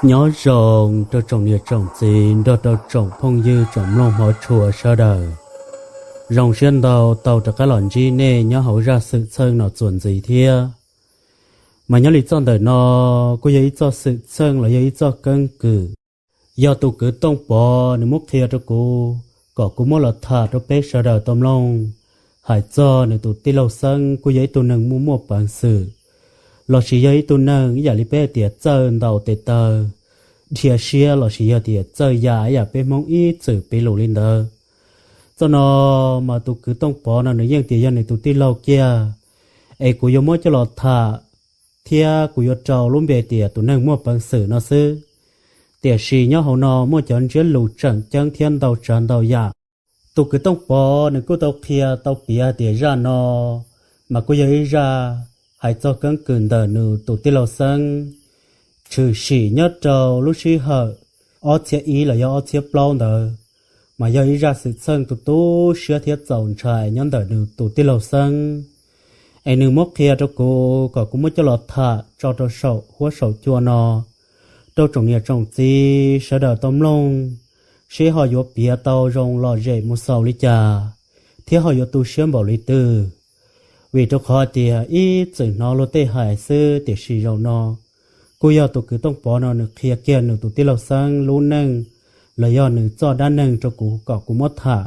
Nyob zoo rau tsoom niam tsoom txiv nrog rau tsoom phooj ywg tsoom mloog hmov tshua sawv daws. Zoo siab ntau tau rov qab los ntsib nej nyob hauv zaj xwm txheej no txuas ntxiv thiab. Mas nyob li txoj ntawm no kuj yog ib txoj xwm txheej los yog ib txoj keeb kwm, yog tus kwv Tooj Pov nws muab qhia rau kuv kom kuv muab los tham rau peb sawv daws tau mloog, hais txog nws tus tij laug Xeeb kuj yog ib tug neeg muaj muaj peev xwm, lossis yog ib tug neeg ib yam li peb hais tias txawj ntaus tes taw, dhia siab lossis yog tias txawj ya ib yam peb Hmoob ib txwm piv lus li ntawd. Txoj no mas tus kwv Tooj Pov no nws yeej tias yog nws tus tij laug kiag, es kuv yuav muab coj los tham thiab kuv yuav rau lub npe tias tus neeg muaj peev xwm no xwb. Tiam sis nyob hauv no muaj cov ntsiab lus tseem ceeb thiab ntau tsav ntau yam. Tus kwv Tooj Pov nws kuj tau qhia tau piav tias zaj no mas kuj yog ib zaj hais txog keeb kwm ntawm nws tus tij laug Xeeb tshwm sim nyob rau lub sij hawm ob txhiab ib los yog ob txhiab plaub ntawd, mas yog ib zaj xwm txheej tu tu siab thiab txaus ntshai nyob ntawm nws tus tij laug Xeeb. Es nws muab qhia rau kuv kom kuv muab coj los tham tso rau saum huab saum cua no rau tsoom niam tsoom txiv sawv daws tau mloog, seb ho yuav piav tau zoo lom zem mus xaus li cas, thiab ho yuav tu siab npaum li twg. Vim rau qhov tias ib txwm hnov luag tej hais xwb, tiam sis zaum no kuj yog tus kwv Tooj Pov no nws qhia kiag nws tus tij laug Xeeb lub neej los yog nws txoj dab neeg rau kuv kom kuv muab tham.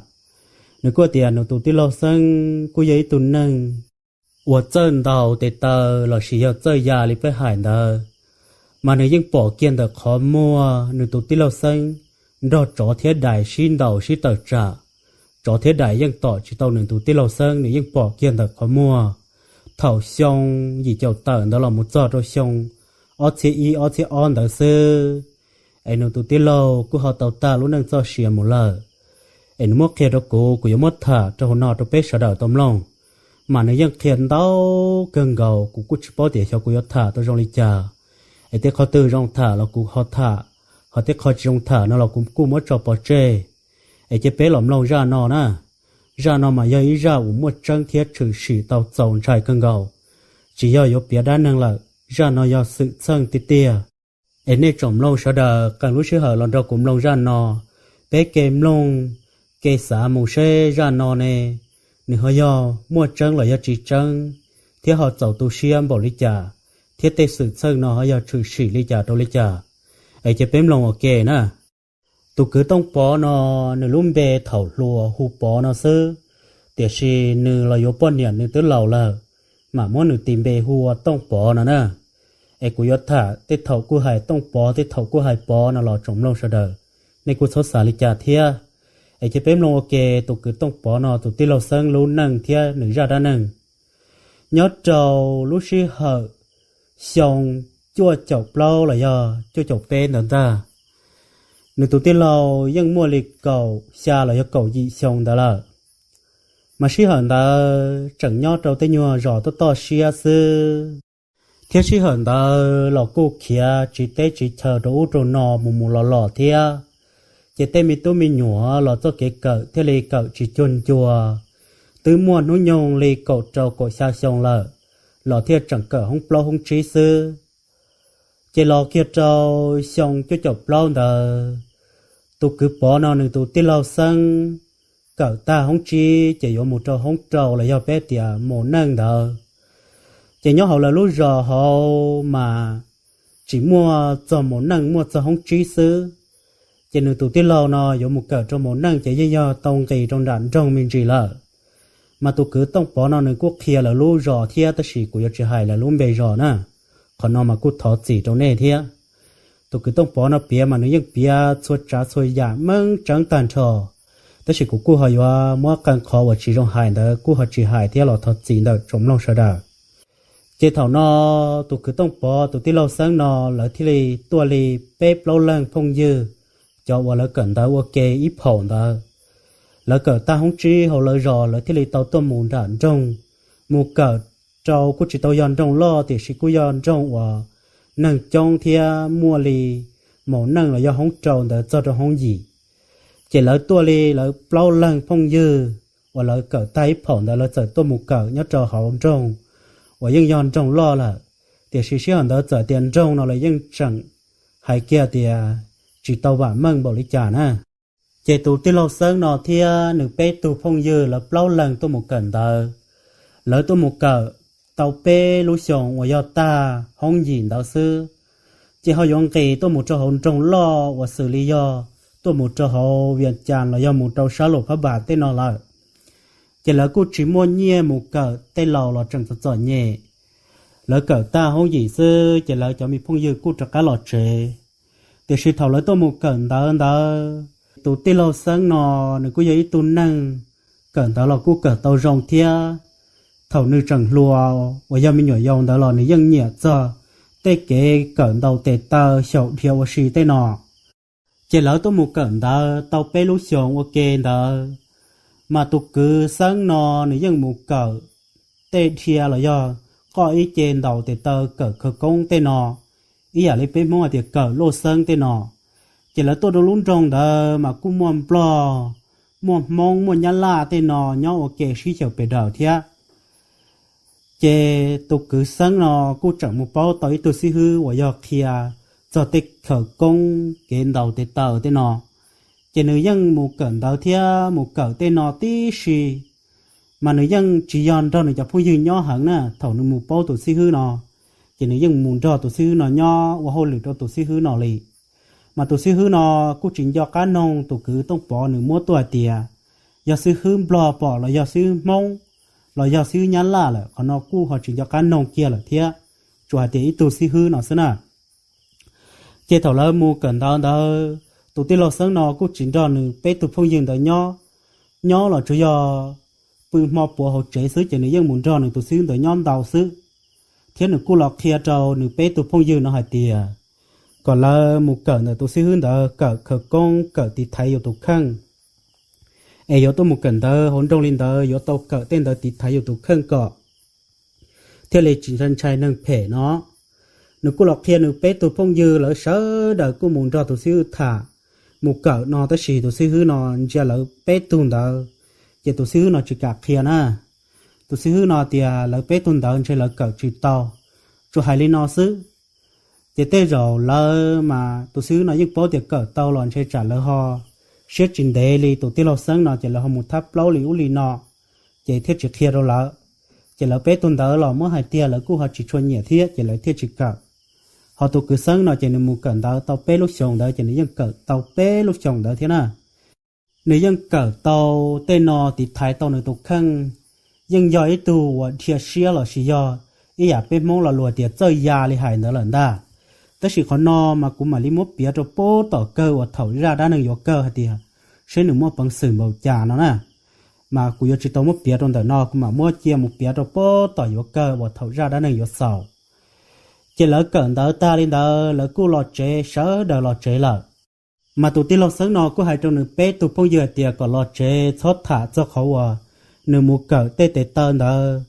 Nws kuj tias nws tus tij laug Xeeb kuj yog ib tug neeg uas txawj ntaus tes taw lossis yog txawj ya li peb hais ntawd, mas nws yeej pom kiag ntawm qhov muag nws tus tij laug Xeeb nrog tsov thiab dais sib ntaus sib tawm tsam. Tsov thiab dais yeej tom tsis tau nws tus tij laug Xeeb, nws yeej pom kiag ntawm qhov muag. Thaum xyoo yim caum tawm ntawd los mus txog rau xyoo ob txhiab ib ob txhiab ob ntawd xwb, es nws tus tij laug kuj ho tau tag lub neej txoj sia mus lawm. Es nws muab qhia rau kuv, kuv yuav muab tham rau hauv no rau peb sawv daws tau mloog. Mas nws yeej qhia ntau kawg nkaus, kuv kuj tsis paub tias xyov kuv yuav tham tau zoo li cas. Es tej qhov twg zoo tham los kuv ho tham, ho tej qhov tsis zoo tham no los kuv kuj muab tso pov tseg. Es cia peb los mloog zaj no na. Zaj no mas yog ib zaj uas muaj tseeb thiab tshwm sim tau txaus ntshai kawg nkaus. Tsis yog yuav piav dab neeg lawm, zaj no yog xwm txheej tiag tiag. Es nej tsoom mloog sawv daws qee lub sij hawm los nrog kuv mloog zaj no, peb ke mloog ke xav mus seb zaj no ne, nws ho yog muaj tseeb los yog tsis tseeb, thiab ho txaus tu siab npaum li cas, thiab tej xwm txheej no ho yog tshwm sim li cas rau li cas. Es cia peb mloog ua ke na. Tus kwv Tooj Pov no, nws lub npe thaum hluas hu Pov no xwb, tiam sis nws los yuav poj niam nws twb laus lawm, mam muab nws tis npe hu ua Tooj Pov no na. Es kuv yuav tham tej thaum kuj hais Tooj Pov, tej thaum kuj hais Pov no los tsoom mloog sawv daws, nej kuj txhob xav li cas thiab. Es cia peb mloog ua ke tus kwv Tooj Pov no tus tij laug Xeeb lub neej thiab nws zaj dab neeg. Nyob rau lub sij hawm xyoo cuaj caum plaub los yog cuaj caum peb ntawd ntag, nws tus tij laug yeej muaj li kaum xya los yog kaum yim xyoo ntawd lawm. Mas sij hawm ntawd tseem nyob rau tej nyuag zos toj toj siab xwb, thiab sij hawm ntawd los kuj khiav tsiv teb tsiv chaw rau ub rau no mus mus los los thiab. Ces tej me tub me nyuam los txoj kev kawm thiaj li kawm tsis cuag ncua. Twb muaj hnub nyoog li kaum rau kaum xya xyoo lawm, los thiaj tseem kawm hoob plaub hoob tsib xwb. Ces los kiag rau xyoo cuaj caum plaub ntawd, tus kwv Pov no nws tus tij laug Xeeb kawm tag hoob tsib ces yuav mus rau hoob rau los yog peb tias maum neej ntawd. Ces nyob hauv lawv lub zos hauv mas tsis muaj txog maum neej, muaj txog hoob tsib xwb. Ces nws tus tij laug no yuav mus kawm rau maum neej ces yeej yog tau nqis rau nram nroog me ntsis lawm. Mas tus kwv Tooj Pov no nws kuj qhia lawv lub zos thiab, tab sis kuv yuav tsis hais lawv lub npe zos na. Qhov no mas kuj thov txim rau nej thiab. Tus kwv Tooj Pov no piav mas nws yeej piav txhua tsav txhua yam meej tseeb tag nrho, tab sis kuv kuj ho yuav muab qee qhov uas tsis zoo hais ntawd kuj ho tsis hais thiab los thov txim ntawm tsoom mloog sawv daws. Ces thaum no tus kwv Tooj Pov tus tij laug Xeeb no lawv thiaj li tuaj li peb plaub leeg phooj ywg, cov uas lawv kawm ntawv ua ke ib phaum ntawd. Lawv kawm tag hoob tsib hauv lawv zos lawv thiaj li tau tuaj mus nram nroog, mus kawm rau kuj tsis tau yog nroog loj tiam sis kuj yog nroog uas neeg coob thiab muaj li maum neej los yog hoob rau ntawd txog rau hoob yim. Ces lawv tuaj li lawv plaub leeg phooj ywg uas lawv kawm tag ib phaum ntawd lawv txawm tuaj mus kawm nyob rau hauv nroog uas yeej yog nroog loj lawm. Tiam sis sij hawm ntawd txawm tias nroog no lawv yeej tseem hais kiag tias tsis tau vam meej npaum li cas na. Ces tus tij laug Xeeb no thiab nws peb tug phooj ywg lawv plaub leeg tuaj mus kawm ntawv. Lawv tuaj mus kawm tau peb lub xyoos uas yog tag hoob yim ntawd xwb, ces ho yuav nqis tuaj mus rau hauv nroog loj uas xws li yog tuaj mus rau hauv Vias Cas los yog mus rau sab Luam Phab Npas tej no lawm. Ces lawv kuj tsis muaj nyiaj mus kawm, tej laus los tseem txom txom nyem. Lawv kawm tag hoob yim xwb ces lawv cov me phooj ywg kuj rov qab los tsev. Tiam sis thaum lawv tuaj mus kawm ntawv ntawd, tus tij laug Xeeb no nws kuj yog ib tug neeg kawm ntawv los kuj kawm tau zoo thiab. Thaum nws tseem hluas uas yog me nyuam yaus ntawd los nws yeej nyiam txog tej kev kawm ntaus tes taw xyaum dhia ua si tej no. Ces lawv tuaj mus kawm ntawv tau peb lub xyoos ua ke ntawd, mas tus kwv Xeeb no nws yeej mus kawm tej dhia los yog qoj ib ce ntaus tes taw, kawm khawv koob tej no, ib yam li peb Hmoob hais tias kawm luj xeeb tej no. Ces lawv tuaj rau lub nroog ntawd mas kuj muaj Nplog, muaj Hmoob, muaj Nyab Laj tej no nyob ua ke sib xyaw pes daws thiab. Ces tus kwv Xeeb no kuj tseem mus paub tau ib tug xib hwb uas yog qhia txog tej khawv koob kev ntaus tes taw tej no. Ces nws yeej mus kawm ntawv thiab mus kawm tej no tib si, mas nws yeej tsis yog nrog nws cov phooj ywg nyob heev na. Thaum nws mus paub tus xib hwb no, ces nws yeej mus nrog tus xib hwb no nyob ua hauj lwm rau tus xib hwb no li. Mas tus xib hwb no kuj tsis nco qab noog tus kwv Tooj Pov nws muab tuaj hais tias yog xib hwb Nplog pom los yog xib hwb Hmoob los yog xib hwb Nyab Laj lawm, qhov no kuj ho tsis nco qab noog kiag lawm thiab, tsuas hais tias ib tug xib hwb no xwb na. Ces thaum lawv mus kawm ntawv ntawd, tus tij laug Xeeb no kuj tsis nrog nws peb tug phooj ywg ntawd nyob, nyob los tsuas yog pw hmo puav hauv tsev xwb, ces nws yeej mus nrog nws tus xib hwb ntawd nyob ntau xwb. Thiab nws kuj los qhia rau nws peb tug phooj ywg no hais tias kom lawv mus kawm ntawm tus xib hwb ntawd, kawm khawv koob, kawm tiv thaiv yus tus kheej, es yuav tuaj mus kawm ntawv hauv nroog li ntawd yuav tau kawm tej ntawd tiv thaiv yus tus kheej kom thiaj li tsis ntshai neeg phem no. Nws kuj los qhia nws peb tug phooj ywg, lawv sawv daws kuj mus nrog tus xib hwb tham, mus kawm no, tab sis tus xib hwb no ntsia lawv peb tug ntawd, ces tus xib hwb no tsis kam qhia na. Tus xib hwb no tias lawv peb tug ntawd ntshe lawv kawm tsis tau, tsuas hais li no xwb. Ces tej zaum lawv mas tus xib hwb no yeej paub tias kawm tau los ntshe tsam lawv ho siab tsis ntev li tus tij laug Xeeb no, ces lawv ho mus thab plaub li ub li no, ces thiaj tsis qhia rau lawv. Ces lawv peb tug ntawd los muab hais tiag lawv kuj ho tsis tshua nyiam thiab, ces lawv thiaj tsis kawm. Ho tus kwv Xeeb no ces nws mus kawm ntawv tau peb lub xyoos ntawd, ces nws yeej kawm tau peb lub xyoos ntawd thiab na. Nws yeej kawm tau tej no tiv thaiv tau nws tus kheej, yeej yog ib tug uas dhia siab los sis yog ib yam peb Hmoob lo lus tias txawj ya li hais ntawd lawm ntag. Tab sis qhov no mas kuv mam li muab piav rau pub tom kawg uas thaum zaj dab neeg yuav kawg hais tias seb nws muaj peev xwm npaum cas no na. Mas kuv yuav tsis tau muab piav rau ntawm no, kuv mam muab cia mus piav rau pub tom yuav kawg uas thaum zaj dab neeg yuav xaus. Ces lawv kawm ntawv tag li ntawd lawv kuj los tsev, sawv daws los tsev lawm. Mas tus tij laug Xeeb no kuj hais rau nws peb tug phooj ywg hais tias kom los tsev txhob tham txog qhov uas nws mus kawm tej tes taw ntawd,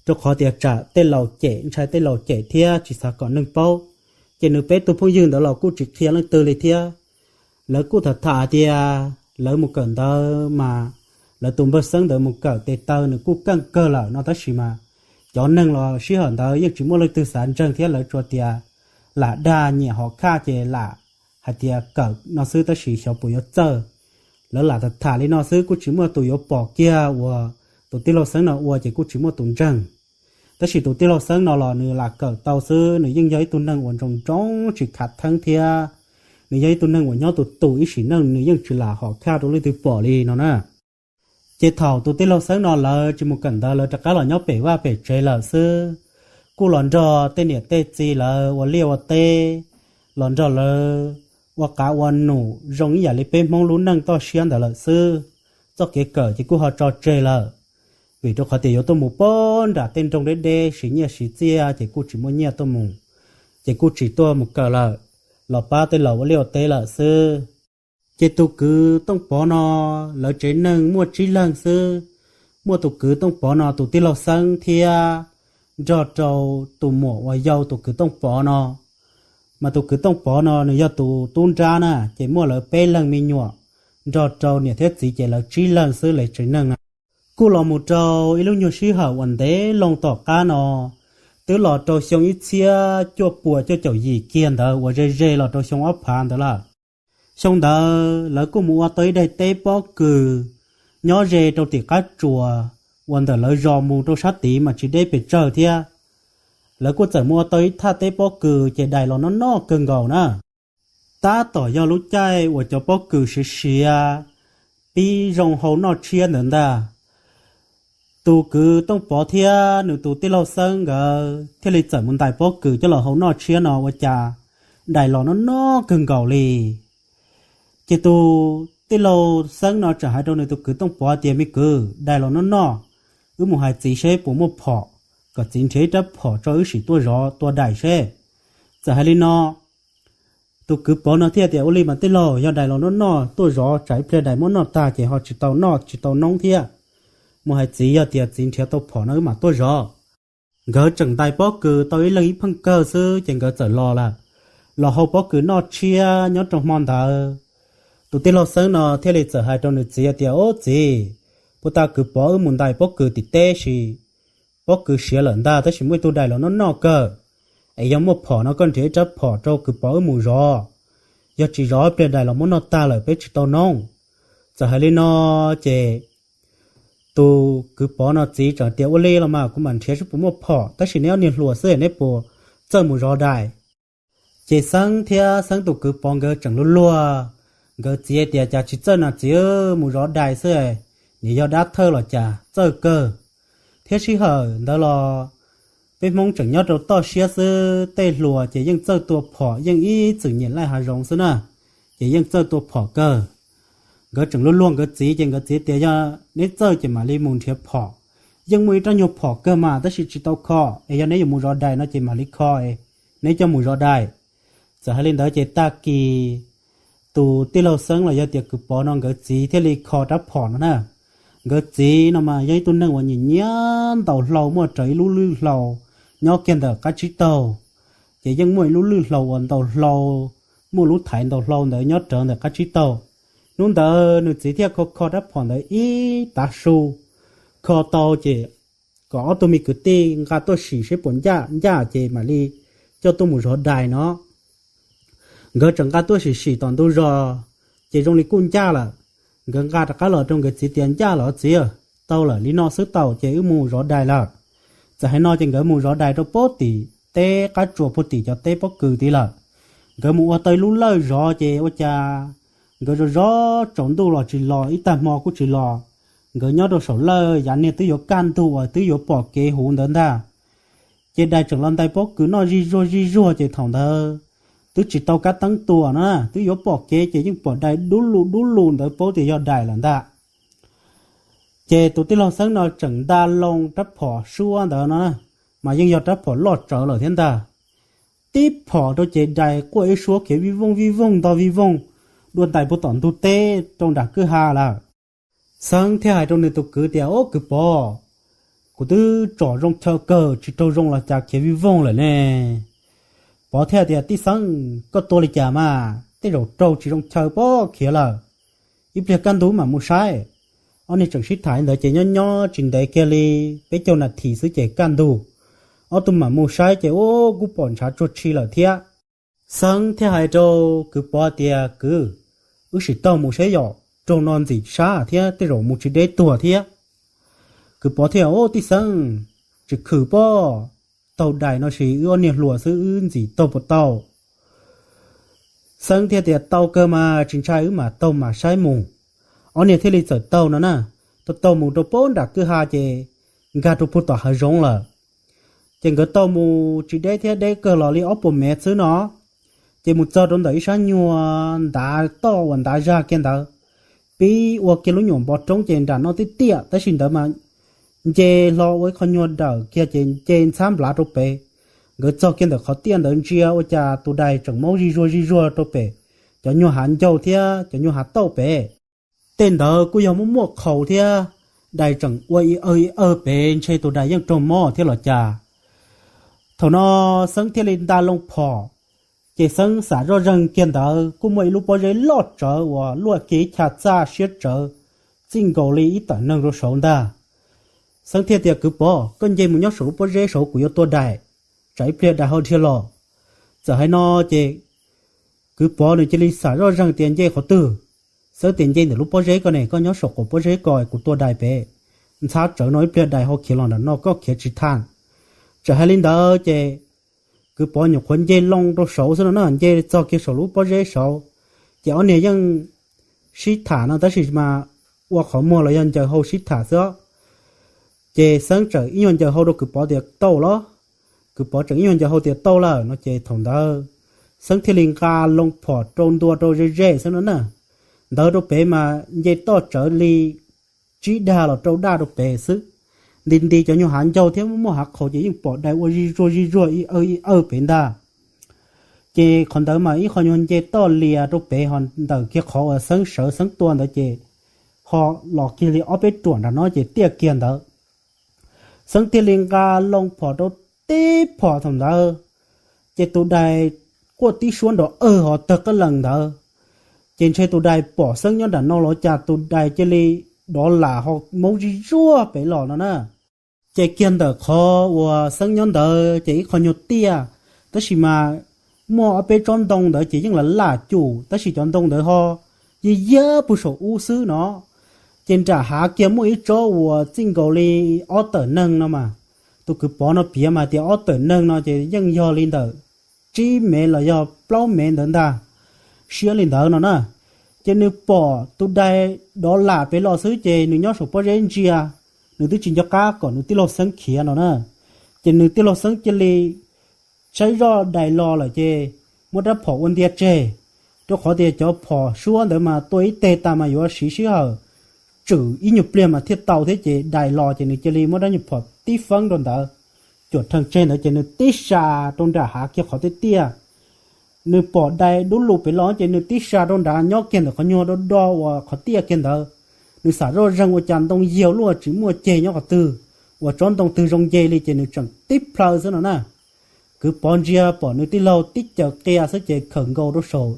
rau qhov tias tsam tej laus cem, ntshai tej laus cem thiab tsis xav kom neeg paub. Ces nws peb tug phooj ywg ntawd los kuj tsis qhia leej twg li thiab. Lawv kuj tham tham tias lawv mus kawm ntawv mas lawv tus npawg Xeeb ntawd mus kawm tes taw nws kuj keej kawg lawm no, tab sis mas cov neeg los sij hawm ntawd yeej tsis muaj leej twg xav ntseeg thiab, lawv tsuas tias lam dag nyiam hom khaj ces lam hais tias kawm no xwb, tab sis xyov puas yuav txawj. Lawv lam tham tham li no xwb, kuj tsis muaj tus yuav pom kiag uas tus tij laug Xeeb no ua, ces kuj tsis muaj tus ntseeg. Tab sis tus tij laug Xeeb no los nws lam kawm tau xwb, nws yeej yog ib tug neeg uas ntsoo ntsoov tsis khav theeb thiab nws yog ib tug neeg uas nyob tus tus ib sim neej nws yeej tsis lam hom khaj rau leej twg pom li no na. Ces thaum tus tij laug Xeeb no lawv tsis mus kawm ntawv, lawv rov qab los nyob pem vaj pem tsev lawm xwb, kuj los nrog tej niam tej txiv lawv ua liaj ua teb, los nrog lawv ua qav ua num zoo ib yam li peb Hmoob lub neej toj siab ntawd lawm xwb. Txoj kev kawm ces kuj ho tso tseg lawm, vim rau qhov tias yuav tuaj mus pab nram tej nroog deb deb siv nyiaj siv txiaj ces kuj tsis muaj nyiaj tuaj mus, ces kuj tsis tuaj mus kawm lawm, los pab tej laus ua liaj ua teb lawm xwb. Ces tus kwv Tooj Pov no, lawv tsev neeg muaj tsib leeg xwb. Muaj tus kwv Tooj Pov no tus tij laug Xeeb thiab, nrog rau tus muam uas yau tus kwv Tooj Pov no. Mas tus kwv Tooj Pov no nws yog tus tub nrab na, ces muaj lawv peb leeg me nyuam, nrog rau niam thiab txiv ces lawv tsib leeg xwb lawv tsev neeg na. Kuj los mus rau ib lub nyuag sij hawm uas ntev loo tom qab no, twb los rau xyoo ib txhiab cuaj puas cuaj caum yim kiag ntawd uas ze ze los rau xyoo ob phav ntawd lawm. Xyoo ntawd lawv kuj mus ua tau ib daim teb pob kws nyob ze rau tim qab tsuas uas ntawm lawv zos mus rau sab tid mas tsis deb pes tsawg thiab. Lawv kuj txawm mus ua tau ib thaj teb pob kws ces dais los noj noj kawg nkaus na. Tab tom yog lub caij uas cov pob kws siav siav pib zoo hau noj tshiab ntawd ntag. Tus kwv Tooj Pov thiab nws tus tij laug Xeeb nkawd thiaj li txawm mus ntais pob kws coj los hau noj tshiab no ua cas dais los noj noj kawg nkaus li. Ces tus tij laug Xeeb no tseem hais rau nws tus kwv Tooj Pov tias, Me kwv, dais los noj noj, wb mus hais txiv seb puas muaj phom, kom txiv nrhiav ib rab phom tso wb sim tuaj zov tua dais seb. Txawm hais li no, tus kwv Pov no thiaj tias, Ua li mas tij laug, yog dais los noj noj tuaj zov tsam ib pliag dais muab noj tag ces ho tsis tau noj tsis tau noob thiab. Mus hais txiv, yog tias txiv nrhiav tau phom no wb mam tuaj zov. Nkawd tseem ntais pob kws tau ib leeg ib pheej kawg xwb ces nkawd txawm los lawm, los hau pob kws noj tshiab nyob rau hmo ntawd. Tus tij laug Xeeb no thiaj li txawm hais rau nws txiv tias, Ob txiv, puag ta kwv Pov wb mus ntais pob kws tim teb sis pob kws siav lawm ntag, tab sis muaj ib tug dais los noj noj kawg. Es yog muaj phom no koj nrhiav ib rab phom rau kwv Pov wb mus zov, yog tsis zov ib pliag dais los muab noj tag lawm peb tsis tau noob. Txawm hais li no ces tus kwv Pov no txiv tseem tias, Ua li los mas kuv mam nrhiav seb puas muaj phom, tab sis neb ob niag hluas xwb neb puas txawj mus zov dais? Ces Xeeb thiab Xeeb tus kwv Pov nkawd tseem luag luag, nkawd txiv tias, Cas tsis txawj na txiv, mus zov dais xwb, nim yog dab thawj los cas txawj kawg. Thiab sij hawm ntawd los peb Hmoob tseem nyob rau toj siab xwb, tej hluas ces yeej txawj tua phom, yeej ib txwm nyiam laij hav zoov xwb na, ces yeej txawj tua phom kawg. Nkawd tseem luag luag nkawd txiv ces nkawd txiv tias, Yog neb txawj ces mam li mus nrhiav phom, yeej muaj ib rab nyuag phom kawg mas tab sis tsis tau kho, es yog neb yuav mus zov dais no ces mam li kho, neb coj mus zov dais. Txawm hais li ntawd ces tag kis tus tij laug Xeeb los yog tias kwv Pov no nkawd txiv thiaj li kho rab phom no na. Nkawd txiv no mas yog ib tug neeg uas nyiam nyiam ntaus hlau, muaj raws ib lub lwj hlau nyob kiag ntawm qab tsib taug, ces yeej muaj ib lub lwj hlau uas ntaus hlau, muaj lub thaiv ntaus hlau ntawd nyob rawv ntawm qab tsib taug. Hnub ntawd nws txiv thiaj kho kho rab phom ntawd ib tav su, kho tau ces kom ob tug me kwv tij nqa tuaj sim seb puas ncaj, ncaj ces mam li coj tuaj mus zov dais no. Nkawd tseem nqa tuaj sim sim tom ntug zos, ces zoo li kuj ncaj lawm. Nkawd nqa rov qab los rau nkawd txiv tias, Ncaj los txiv, tau lawm, li no xwb tau ces wb mus zov dais lawm. Txawm hais no ces nkawd mus zov dais rau pob tim teb qab tsuas puag tim cov teb pob kws tid lawm. Nkawd mus ua tau ib lub lawj zov ces ua cas nkawd zov zov tsaus ntuj los tsis los, ib tag hmo kuj tsis los. Nkawd nyob rau saum lawj yav niag twb yuav kaj ntug uas twb yuav pom kev huv ntawd ntag, ces dais tseem los ntais pob kws noj zij zuag zij zuag ces thaum ntawd twb tsis tau kab teeb tua no, twb yuav pom kev ces yeej pom dais dub lug dub lug ntawd paub tias yog dais lawm ntag. Ces tus tij laug Xeeb no tseem nta loo rab phom suab ntawd no, mas yeej yog rab phom loj tsawv lawm thiab ntag. Tib phom rau ces dais quaj ib suab khiav vij vooj vij vooj ntog vij vooj dua ntais puag tom ntug teb rau nram kwj ha lawm. Xeeb thiaj hais rau nws tus kwv tias, Ob kwv Pov, kuv twb tsom zoo chaw kawg tsis raug zoo los cas khiav vij vooj lawm ne. Pov thiaj tias, Tij Xeeb, koj tua li cas mas tej zaum raug tsis zoo chaw pob khiav lawm. Ib pliag kaj ntug mam mus saib. Ob niag tseem sib tham ntawd ces nyob nyob tsis ntev kiag li peb caug nas this xwb ces kaj ntug, ob tug mam mus saib ces ua kuj pom ntshav tsuag tshi lawm thiab. Xeeb thiaj hais rau kwv Pov tias, Kwv, wb sim taug mus saib yom, raug no ntxim sab thiab tej zaum mus tsis deb tuag thiab. Kwv Pov thiaj, Ub, Tij Xeeb, tsis khwm pob, taug dais no sis wb ob niag hluas xwb wb ntxim taug puas tau? Xeeb thiaj tias, Tau kawg mas, tsis ntshai, wb mam taug mam saib mus. Ob niag thiaj li txawm taug no na, taug taug mus rau pob nram kwj ha ces nkag rau puag tom hav zoov lawm. Ces nkawd taug mus tsis deb thiab, deb kawg los li ob puas mev xwb no, ces mus txog rau ntawm ib sab nyuag ntav toj uas ntav zag kiag ntawd, pib ua kiag lub nyuam npov roob ces nram no tib tiam tab sis ntawd mas nce hlo ua ib qho nyuag dawm kiag ces nce ntxhab nplav rau pem. Nkawd txog kiag ntawm qhov tiaj ntawd ntsia ua cas tus dais tseem maub zij zuag zij zuag rau pem cov nyuag hav ncauj thiab cov nyuag hav tauj pem. Tej ntawd kuj yog muaj muaj qhaus thiab, dais tseem ua ib awg ib awg pem, ntshe tus dais yeej raug mob thiab los cas. Thaum no Xeeb thiaj li nta loo phom, ces Xeeb xam zoj zeeg kiag ntawd kuj muaj ib lub pob zeb loj tsawv uas luaj kiag ib chav txaj siab tsawv, txij nkaus li ib tawm neeg rau saud ntag. Xeeb thiaj tias, Kwv Pov, koj nce mus nyob saum lub pob zeb saud, kuv yuav tua dais. tsam ib pliag dais ho dhia los. Txawm hais no ces kwv Pov nws cia li xam zoj zeeg tias nce qhov twg. Xeeb tias nce ntawm lub pob zeb ko ne, koj nyob saum qaum pob zeb ko kuv tua dais pem ntxhab tsawv no ib pliag dais ho khiav los nram no koj khiav tsis thaj. Txawm hais li ntawd ces kwv Pov nyuam qhuav nce loo rau saud xwb no na, nce txog kiag saum lub pob zeb saud ces ob niag yeej sib tham no tab sis mas ua qhov muag los yog ncaws hau sib tham xwb. Ces Xeeb txawm ib nyuag ncaws hau rau kwv Pov tias tau los, kwv Pov tseem ib nyuag ncaws hau tias tau lawm no ces thaum ntawd Xeeb thiaj li nqa loo phom rau ntua rau ze ze xwb no na. Ntawd rau pem mas nce toj tsawv li tsib dag los rau dag rau pem xwb. Nti nti cov nyuag hav ncaug thiab muaj hav qhaus ces yeej pom dais ua zij zuag zij zuag ib awg ib awg pem ntag. Ces qhov ntawd mas ib qho nyuag nce toj lias rau pem ho ntawm kiag qhov uas Xeeb sawv Xeeb tua ntawd ces ho los kiag li ob peb ruam nram no ces tiaj kiag ntawd. Xeeb thiaj li nqa loo phom rau tib phom thaum ntawd, ces tus dais quaj tib suab nrov awg ho tawg qab lees ntawd. Ces ntshe tus dais pom Xeeb nyob nram no los cas tus dais cia li dov lam ho maub zij zuag pem los no na. Ces kiag ntawm qhov uas Xeeb nyob ntawd ces ib qho nyuag tiaj, tab sis mas muaj ob peb tsob ntoo ntawd ces yeej lam laj cum tab sis cov ntoo ntawd ho yig yiab puag saum ub xwb no. Ces nram hav kiag muaj ib tsob uas txij nkaus li ob tawm neeg no mas, tus kwv Pov no piav mas tias ob tawm neeg no ces yeej yog li ntawm tsib mev los yog plaub mev ntawd ntag, siab li ntawd no na. Ces nws pom tus dais dov lam pem los xwb ces nws nyob saum pob zeb ntsia, nws twb tsis nco qab kom nws tij laug Xeeb khiav no na. Ces nws tij laug Xeeb cia li saib zoj dais los lawm ces muab rab phom ua ntia tseg, rau qhov tias cov phom suab ntawd mas tua ib teg tas mas yuav siv sij hawm tswm ib nyuag pliag mas thiaj tau thiab ces dais los ces nws cia li muab rab nyuag phom tib feeb rau ntawd, cuam rhees tseg ntawd ces nws tib sa rau nram hav kiag qhov tiaj tiaj. Nws pom dais dub lug pem los ces nws tib sa rau nrad nyob kiag ntawm qhov nyuag do do uas qhov tiaj kiag ntawd. Nws xam zoj zeeg ua cas ntoo yaug luaj tsis muaj ceg nyob qhov twg, uas tsob ntoo twg zoo nce li ces nws tseem tib plhaw xwb no na. Kwv Pov ntsia pom nws tij laug tib caws qia xwb ces khawm nkaus rau saum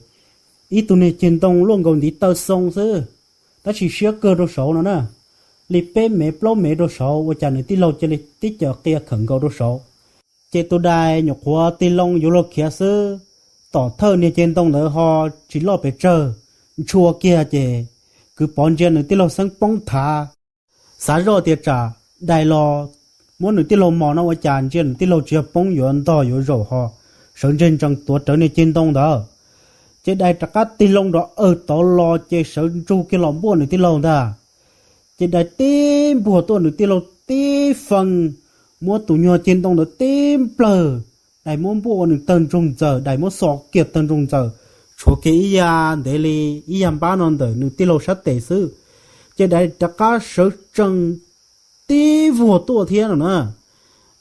ib tug niag ceg ntoo luaj nkaus ntiv taw xoo xwb, tab sis siab kawg rau saud no na, li peb mev plaub mev rau saud ua cas nws tij laug cia li tib caws qia khawm nkaus rau saud. Ces tus dais nyuam qhuav tig loo yuav luag khiav xwb, tom thawj niag ceg ntoo ntawd ho tsis loj pes tsawg, ntshua kiag ces kwv Pov ntsia nws tij laug Xeeb poob thav, xav zoj tias tsam dais los muab nws tij laug mos no ua cas ntsia nws tij laug tsis yog poob yuav ntog yuav zaum ho sawv ntseg ntsees tuav rawv niag ceg ntoo ntawd. Ces dais rov qab tig loo nrov awg tod los ces sawv ntsug kiag los npuaj nws tij laug ntag. Ces dais tib npuag tuaj nws tij laug tib fee, muab tus nyuag ceg ntoo ntawd tib nplawg, dais muab npuaj ua nws tawg ntsoog ntxaws, dais muab xo kiag tawg ntsoog ntxaws, tshuav kiag ib yam ntev li ib yam npab no ntawm nws tij laug sab tes xwb. Ces dais rov qab sawv tsees tib vuag tuaj thiab no na.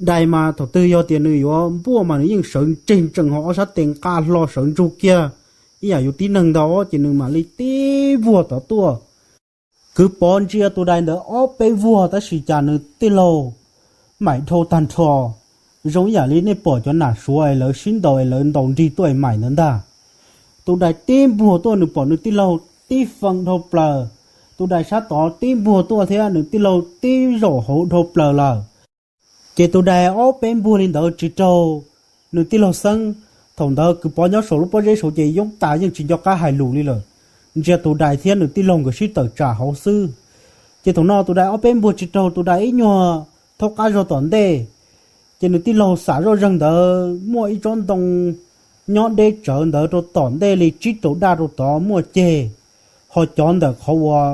Dais mas thaum twg yog tias nws yuav npuaj mas nws yeej sawv ntseg ntsees ho ob sab tes nqa hlo sawv ntsug kiag ib yam yus tib neeg ntag ces nws mam li tib vuag tod tuaj. Kwv Pov ntsia tus dais ntawd ob peb vuag tab sis cas nws tij laug maim dhau tag nrho, zoo ib yam li nej pom cov nam suav es lawv sib ntaus es lawv ntaus nrig tuaj es maim ntawd ntag. Tus dais tib npuag tuaj nws pom nws tij laug tib fee dhau plaws, tus dais sab tod tib npuag tuaj thiab nws tij laug tib zaum hauv dhau plaws lawm. Ces tus dais ob peb npuag li ntawd tsis raug nws tij laug Xeeb. Thaum ntawd kwv Pov nyob saum lub pob zeb saud ces yoob tas yeej tsis nco qab hais lus li lawm, ntsia tus dais thiab nws tij laug nkawd sib tawm tsam hauv xwb. Ces thaum no tus dais ob peb npuag tsis raug tus dais ib nyuag thaub qab zog tom ntej, ces nws tij laug xam zoj zeeg ntawd muaj ib tsob ntoo nyob deb tsawv ntawd rau tom ntej li tsib rau daj rau tod muaj ceg, ho cov ntawm qhov uas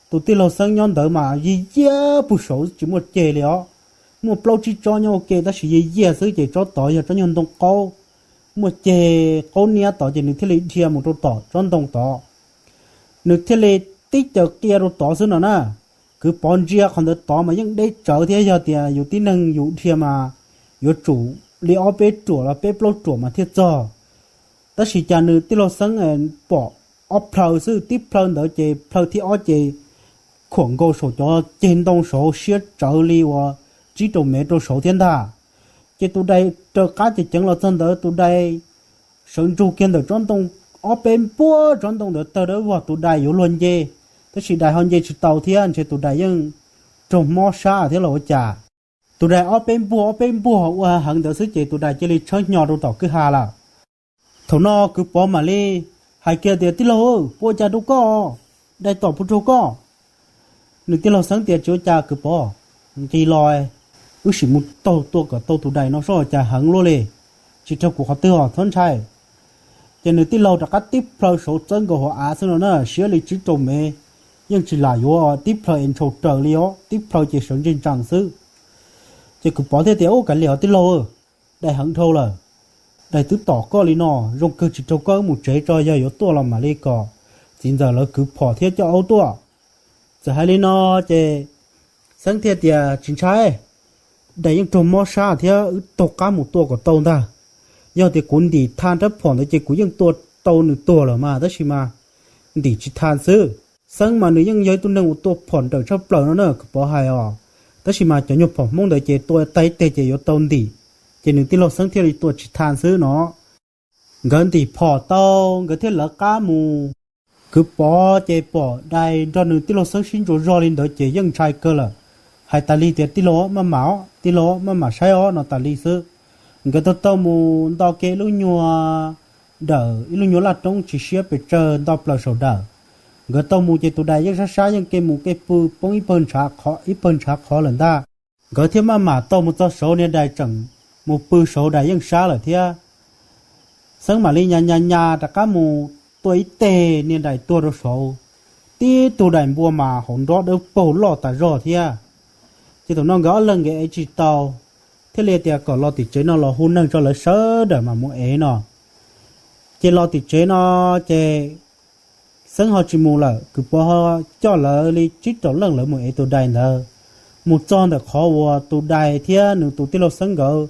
tus tij laug Xeeb nyob ntawd mas yig yiag puag saud tsis muaj ceg li os. Muaj plaub tsib tsob nyob ua ke tab sis yig yiag xwb ces tsob tod yog tsob nyuag ntoo qaub, muaj ceg qaub niab tod ces nws thiaj li dhia mus rau tom tsob ntoo tod. Nws thiaj li tib caws qia rau tod xwb no na. Kwv Pov ntsia qhov ntawd tod mas yeej deb tsawv thiab yog tias yus tib neeg yus dhia mas yuav tsum li ob peb ruam los peb plaub ruam mas thiaj txog. Tab sis cas nws tij laug Xeeb pom ob plhaw xwb, tib plhaw ntawd ces plhaw thib ob ces khuam nkaus saum cov ceg ntoo saud siab tsawv li uas tsib rau mev rau saud thiab ntag. Ces tus dais raws qab ceev ceev los txog ntawd tus dais sawv ntsug kiag ntawm tsob ntoo, ob peb npuag tsob ntoo ntawd tawg dawb vog tus dais yuav luag nce, tab sis dais ho nce tsis tau thiab ntshe tus dais yeej raug mob sab thiab los ua cas. Tus dais ob peb npuag ob peb npuag ua heev ntawd xwb ces tus dais cia li tshawb hnyo rau tom kwj ha lawm. Thaum no kwv Pov mam li hais kiag tias, Tij laug, puas ua cas rau koj? Dais tom puas raug koj? Nws tij laug Xeeb tias, Tsis ua cas kwv Pov, nqis los wb sim mus taug tua kom tau tus dais no soj cas heev luaj li, tsis raug kuv qhov twg os, txhob ntshai. Ces nws tij laug rov qab tib plhaw saud txawb nkaus hauv av xwb no na, siab li tsib rau mev, yeej tsis lam yuav tib plhaw es ntshaus raws li os, tib plhaw ces sawv ntseg ntsees xwb. Ces kwv Pov thiaj tias, Ub, kav liam os tij laug, dais heev dhau lawm, dais twb tom koj li no, zoo kawg tsis raug koj, wb mus tsev tso, yog yuav tuaj los mam li kom txiv ntxawm lawv kwv phom thiab coj aub tuaj. Txawm hais li no ces Xeeb thiaj tias, Tsis ntshai, dais yeej raug mob sab thiab, wb taug qab mus tua kom tau ntag. Yog tias kuv ntim tha rab phom ntawd ces kuv yeej tua tau nws tuag lawm mas, tab sis mas ntim tsis tha xwb. Xeeb mas nws yeej yog ib tug neeg uas tua phom nrawm tshaj plaws no na, kwv Pov hais os. Tab sis mas cov nyuag phom Hmoob ntawd ces tua tag ib teg ces yuav tau ntim, ces nws tij laug Xeeb thiaj li tua tsis tha xwb no. Nkawd ntim phom tau, nkawd thiaj lawv qab mus. Kwv Pov ces pom dais nrog nws tij laug Xeeb sib ntsuas zog li ntawd ces yeej ntshai kawg lawm. Hais tas li tias, Tij laug maj mam os, tij laug maj mam saib os no tas li xwb. Nkawd taug taug mus nto kiag ib lub nyuag dawm, ib lub nyuag laj roob tsis siab pes tsawg nto plaws saum dawm. Nkawd taug mus ces tus dais yeej sab sab yeej kev mus kev pw poob ib pawg ntshav qhov lawm ntag. Nkawd thiaj maj mam taug mus txog saud, niag dais tseem mus pw saud, dais yeej sab lawm thiab. Xeeb mam li nyas nyas nyas rov qab mus tua ib teg, niag dais tuag rau saud, tib tug dais npua mas hauv nrob dawb paug loj tas zog thiab. Ces thaum no nkawd ob leeg nkawd ev tsis tau, thiaj li tias kom los tim tsev no los hu neeg tso, lawv sawv daws mam mus ev no. Ces los tim tsev no ces Xeeb ho tsis mus lawm, kwv Pov ho coj lawv li tsib rau leej lawv mus ev tus dais ntawd. Mus txog ntawm qhov uas tus dais thiab nws tus tij laug Xeeb nkawd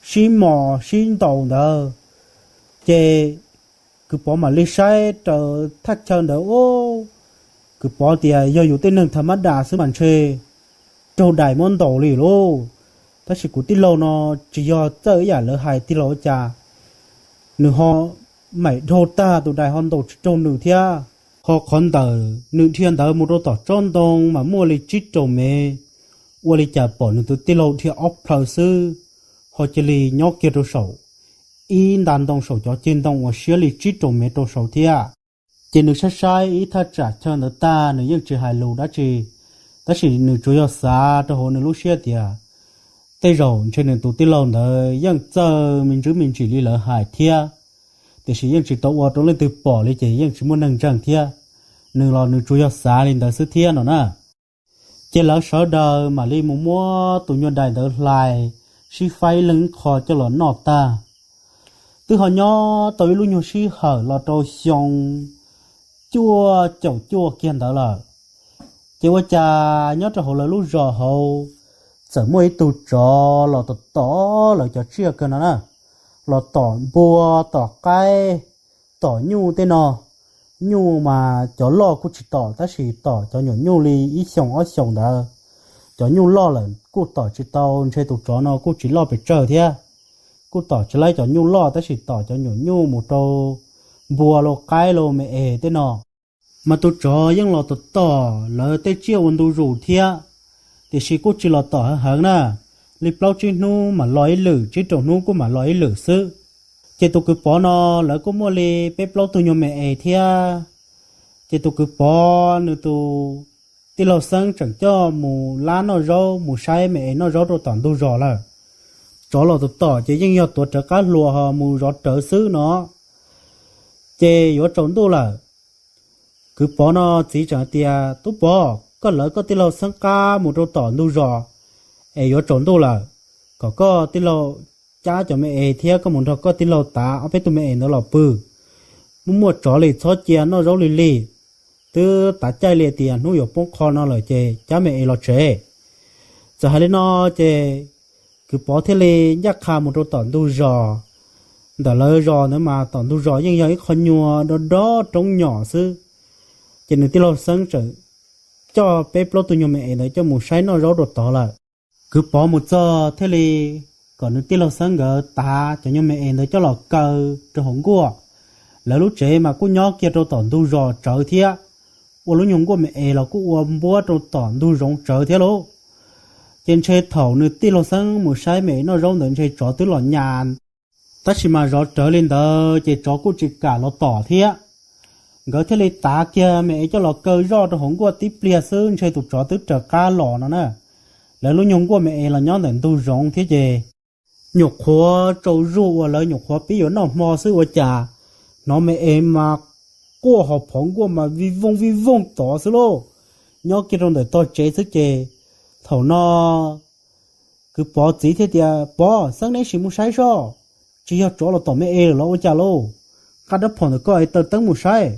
sib mos sib ntaus ntawd, ces kwv Pov mam li saib raws thaj chaw ntawd, ub, kwv Pov tias, Yog yus tej neeg tha mab das xwb mas ntshe raug dais muab ntaus li lauj. Tab sis kuv tij laug no tsis yog txawj ib yam lawv hais, tij laug ua cas nws ho maim dhau tag, tus dais ho ntaus tsis raug nws thiab. Ho qhov ntawm nws dhia ntawd mus rau tom tsob ntoo mas muaj li tsib rau mev, ua li cas pom nws tus tij laug dhia ob plhaw xwb, ho cia li nyob kiag rau saum ib nta ntoo, saum cov ceg ntoo uas siab li tsib rau mev rau saud thiab. Ces nws saib saib ib thaj tsam chaw ntawd tag, nws yeej tsis hais lus dab tsi, tab sis nws tsuas yog xav rau hauv nws lub siab tias tej zaum ntshe nws tus tij laug ntawd yeej txawj me ntsis me ntsis li lawv hais thiab, tiam sis yeej tsis tau ua rau leej twg pom li ces yeej tsis muaj neeg ntseeg thiab. Nws los nws tsuas yog xav li ntawd xwb thiab no na. Ces lawv sawv daws mam li mus muab tus nyuag dais ntawd hlais, sib faib leej ib qho coj los noj tag. Twb ho nyob tau ib lub nyuag sij hawm los rau xyoo cuaj caum cuaj kiag ntawd lawm, ces ua cas nyob rau hauv lawv lub zos hauv txawm muaj ib tug tsov los tom tom lawv cov tsiaj kawg no na, los tom npua, tom qaib, tom nyuj tej no. Nyuj mas cov loj kuj tsis tom, tab sis tom cov nyuam nyuj li ib xyoos ob xyoos ntawd. Cov nyuj loj lawm kuj tom tsis tau, ntshe tus tsov no kuj tsis loj pes tsawg thiab. Kuj tom tsis laib cov nyuj loj, tab sis tom cov nyuam nyuj mus rau npua los qaib los me es tej no. Mas tus tsov yeej los tom tom lawv tej tsiaj ua ntu zus thiab, tiam sis kuj tsis los tom heev heev na, li plaub tsib hnub mam los ib lwm, tsib rau hnub kuj mam los ib lwm xwb. Ces tus kwv Pov no lawv kuj muaj li peb plaub tug nyuag me es thiab. Ces tus kwv Pov nws tus tij laug Xeeb tseem coj mus lab noj zaub, mus saib me es noj zaub rau tom ntug zos lawm. Tsov los tom tom ces yeej yog tuav rawv qab hlua ho mus zov rawv xwb no. Ces yuav tsaus ntuj lawm, kwv Pov no txiv tseem hais tias, Tub Pov, koj lawv koj tij laug Xeeb qab mus rau tom ntug zos es yuav tsaus ntuj lawm, kom koj tij laug cab cov me es thiab koj mus nrog koj tij laug tav ob peb tug me es ntawd los pw. Muaj muaj tsov li txhob cia noj zaub lig lig, twb tav caij li tias hnub yuav poob qho no lawm ces cab me es los tsev. Txawm hais li no ces kwv Pov thiaj li ncaj qha mus rau tom ntug zos. Ntawm lawv zos ntawd mas tom ntug zos yeej yog ib qho nyuag dob dob roob nyom xwb. Ces nws tij laug Xeeb tseem coj peb plaub tug nyuag me es ntawd coj mus saib noj zaub rau tod lawm. Kwv Pov mus txog thiaj li kom nws tij laug Xeeb nkawd tav cov nyuag me es ntawd coj los kaw rau hauv nkuaj. Lawv lub tsev mas kuj nyob kiag rau tom ntug zos tsawv thiab, ua lub nyuag nkuaj me es los kuj ua npuab rau tom ntug zoov tsawv thiab lauj. Ces ntshe thaum nws tij laug Xeeb mus saib me es noj zaub ntawd ntshe tsov twb los nyas, tab sis mas zov rawv li ntawd ces tsov kuj tsis kam los tom thiab. Nkawd thiaj li tav kiag me es coj los kaw zoj rau hauv nkuaj tib pliag xwb ntshe tus tsov twb raws qab los no na. Lawv lub nyuag nkuaj me es los nyob ntawm ntug zoov thiab ces nyuam qhuav tsaus zuj uas lawv nyuam qhuav pib yuav noj hmo xwb ua cas hnov me es mas quaj ho phov nkuaj mas vij vooj vij vooj tod xwb lauj, nyob kiag rau ntawm tog tsev xwb ces thaum no kwv Pov txiv thiaj tias, Pov, Xeeb, neb sim mus saib soj, tsis yog tsov los tom me es lawm los ua cas lauj? Nqa rab phom ntawm koj es taws teeb mus saib.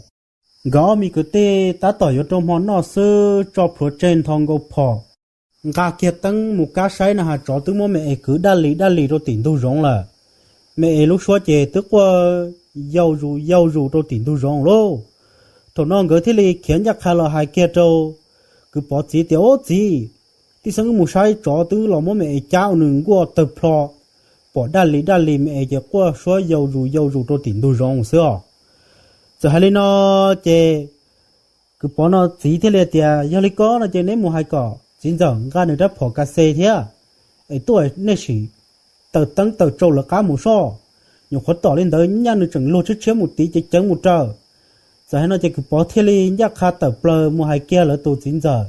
Nkawd ob me kwv tij tab tom yuav rau hmo noj xwb tso plhuav tseg nthos nkaus phom, nqa kiag teeb mus kab saib na has tsov twb muab me es kwv daj li daj li rau tim ntug zoov lawm. Me es lub suab ces twb quaj yau zus yau zus rau tim ntug zoov lauj. Thaum no nkawd thiaj li khiav ncaj qha los hais kiag rau kwv Pov txiv tias, Ob txiv, tij Xeeb wb mus saib tsov twb los muab me es cab ua nws nkuaj tawg plho, pom daj li daj li me es ces quaj suab yau zus yau zus rau tim ntug zoov xwb os. Txawm hais li no ces kwv Pov no txiv thiaj li tias, Yog li ko no ces neb mus hais kom txiv ntxawm nqa nws rab phom ka xe thiab es tuaj, nej sim taws teeb taws tsau lawv qab mus soj. Nyuam qhuav tom li ntawd nyaj nws tseem luag tshiab tshiab mus tid ces ceev mus raws. Txawm hais no ces kwv Pov thiaj li ncaj qha tawm plaws mus hais kiag lawv tus txiv ntxawm.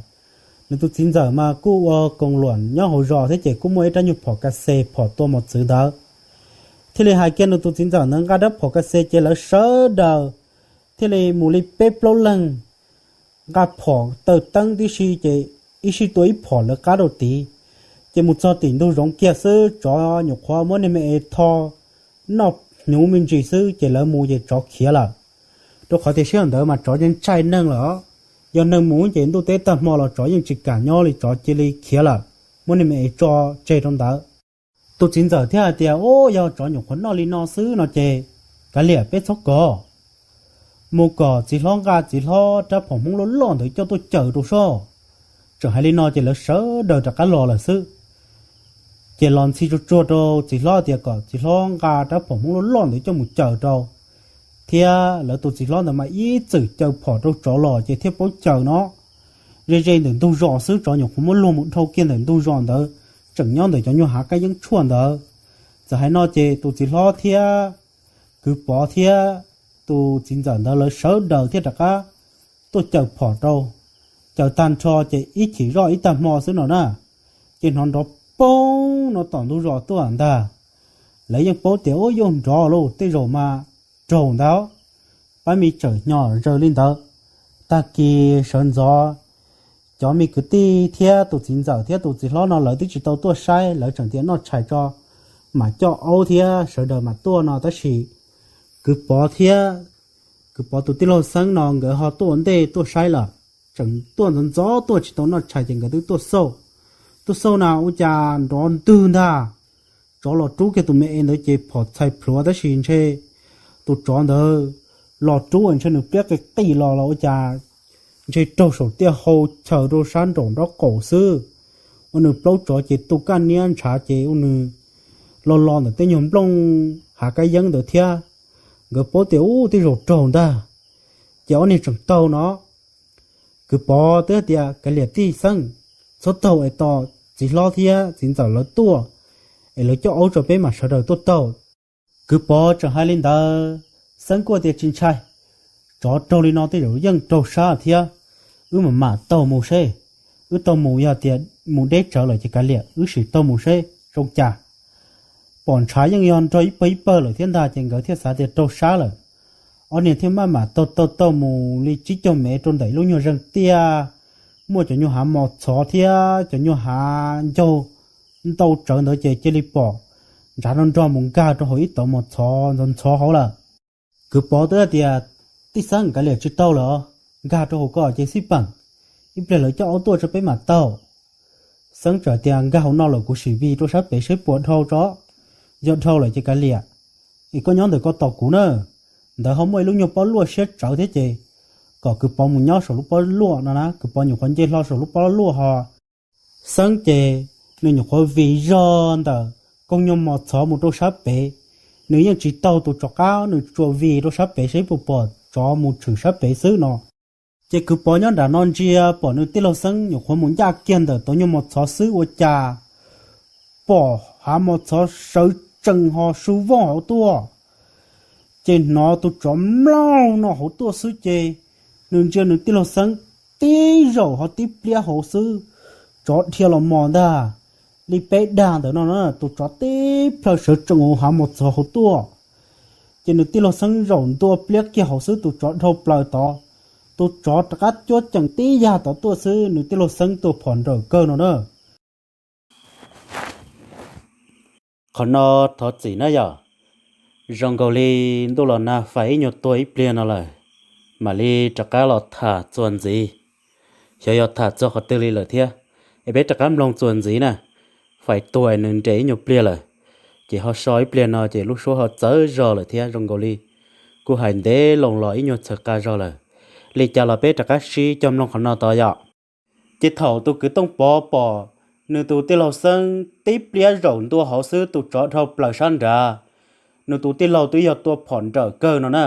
Nws tus txiv ntxawm mas kuj ua koos luam nyob hauv zos thiab ces kuj muaj ib rab nyuag phom ka xe phom tua mos txwv ntawd. Thiaj li hais kiag nws tus txiv ntxawm ntawd nqa rab phom ka xe ces lawv sawv daws thiaj li mus li peb plaub leeg nqa phom taws teeb tib si ces ib sij tua ib phom lawv qab rau tid. Ces mus txog tim ntug zoov kiag xwb tsov nyuam qhuav muab niag me es tho noj hnyuv me ntsis xwb ces lawv mus ces tsov khiav lawm. Rau qhov tias sij hawm ntawd mas tsov yeej ntshai neeg lawm os. Yog neeg mus ces ntuj teb tag hmo los tsov yeej tsis kam nyob li, tsov cia li khiav lawm, muab niag me es tso tseg rau ntawd. Tus txiv ntxawm thiaj hais tias, Ub, yog tsov nyuam qhuav noj li no xwb no ces kav liam peb txhob kov, mus kom txiv hlob nqa txiv hlob rab phom hmoob loj loj ntawd coj tuaj cawm rau soj. Tseem hais li no ces lawv sawv daws rov qab los lawm xwb. Ces los ntxhi tsuag tsuag rau txiv hlob tias kom txiv hlob nqa rab phom hmoob loj loj ntawd coj mus cawm rau, thiab lawv tus txiv hlob ntawd mas ib txwm caw phom rau tsov los ces thiaj paub cawm no. Ze ze ntawm ntug zos xwb tsov nyuam qhuav muab luag mus dhau kiag ntawm ntug zos ntawd, tseem nyob ntawm cov nyuag hav kab yeeb tshuaj ntawd. Txawm hais no ces tus txiv hlob thiab kwv Pov thiab tus txiv ntxawm ntawd lawv sawv daws thiaj rov qab tuaj cawm phom rau. Cawm tag nrho ces ib chim zoj ib tag hmo xwb no na, ces hnov nrov poob no tom ntug zos tuaj ntag. Lawv yeej paub tias ub yuav nrov lauj, tej zaum mas raug ntawd. Pab me tsawm hnyo zaws li ntawd. Tag kis sawv ntxov cov me kwv tij thiab tus txiv ntxawm thiab tus txiv hlob no lawv twb tsis tau tuaj saib, lawv tseem tias noj tshais tso mam coj aub thiab sawv daws mam tuaj no tab sis kwv Pov thiab kwv Pov tus tij laug Xeeb no nkawd ho tuaj ua ntej tuaj saib lawm. Tseem tuaj ntxov ntxov tuaj tsis tau noj tshais ces nkawd twb tuaj xauj. Tuaj xauj na ua cas nrov ntwg ntag. Tsov los rub kiag tus me es ntawd ces phom txhais plhuav tab sis ntshe tus tsov ntawd los rub ntshe nws pliab qis qis los los ua cas ntshe raug saum tiaj hau chaws rau sab nraum nraub qaum xwb. Ua nws plaub tsov ces tu kaj niab ntshav ces ua nws los los ntawm tej nyuag nplooj hav kab yeeb ntawd thiab. Nkawd paub tias ub tej zaum raug ntag, ces ob niag tseem taug no. Kwv Pov twb tias, Kav liam tij Xeeb, txhob taug es tos txiv hlob thiab txiv ntxawm lawv tuaj, es lawv coj aub tso peb mam sawv daws tuaj taug. Kwv Pov tseem hais li ntawd, Xeeb kuj tias, Tsis ntshai, tsov raug li no tej zaum yeej raug sab thiab, wb mam mam taug mus seb. Wb taug mus yog tias mus deb tsawv lawm ces kav liam wb sim taug mus seb zoo cas. Pom ntshav yeej yog nrog ib pawg ib pawg lawm thiab ntag ces nkawd thiaj xav tias raug sab lawm. Ob niag thiaj maj mam taug taug taug mus li tsib caug mev rau ntawm lub nyuag zeeg tiaj, muaj cov nyuag hav mos txhov thiab cov nyuag hav ncaug ntau tsawv ntawd ces cia li pom ntshav nrog nrog mus nkag rau hauv ib tauv mos txhov ntxhov ntxhov hauv lawm. Kwv Pov twb tias, Tij Xeeb, kav liam tsis taug lawm, nkag rau hauv ko ces xij peem, ib pliag lawv coj aub tuaj tso peb mam taug. Xeeb txawm tias, Nkag hauv no lawm kuv sim vij rau sab pem seb puas dhau tso, yog dhau lawm ces kav liam, es koj nyob ntawm ko tos kuv na. Ntawd ho muaj ib lub nyuag pob luaj siab tsawv thiab ces kom Kwv Pov mus nyob saum lub pob luaj no na, Kwv Pov nyuam qhuav nce hlo saum lub pob luaj ho Xeeb ces nws nyuam qhuav vij zog ntawm koog nyuag mos txhov mus rau sab pem. Nws yeej tsis taug tus tsov qab, nws tsuas vij rau sab pem seb puas pom tsov mus tshwm sab pem xwb no. Ces kwv Pov nyob nram no ntsia pom nws tij laug Xeeb nyuam qhuav mus ncaj kiag ntawm tauv nyuag mos txhov xwb ua cas pom hav mos txhov sawv tsees ho su vooj hauv tuaj. Ces hnov tus tsov mlaug no hauv tuaj xwb ces nws ntsia nws tij laug Xeeb tib zaug ho tib pliab hauv xwb, tsov dhia los mos ntag, li peb dag ntawm no na, tus tsov tib plhaw sawv tsees hauv hav mos txhov hauv tuaj. Ces nws tij laug Xeeb zaum ntua pliab kiag hauv xwb tus tsov dhau plaws tod, tus tsov rov qab cuab ceem tib yag tod tuaj xwb nws tij laug Xeeb tua phom nrawm kawg no na. Qhov no thov txim na yom, zoo nkaus li ntuj los nag faim ib nyuag tuag ib pliag no lawm, mam li rov qab los tham txuas ntxiv. Xyov yog tham txog qhov twg li lawm thiab, es peb rov qab mloog txuas ntxiv na. Faim tuag nws nres ib nyuag pliag lawm, ces ho so ib pliag no ces lub suab ho txawv zog lawm thiab zoo nkaus li kuj hais ntev loo los ib nyuag txhawv qa zog lawm. Li cas los peb rov qab sib cog mloog qhov no tod yom. Ces thaum tus kwv Tooj Pov pom nws tus tij laug Xeeb tib pliab zaum ntua hauv xwb tus tsov dhau plaws sab nrad, nws tus tij laug twb yog tua phom nrawm kawg no na.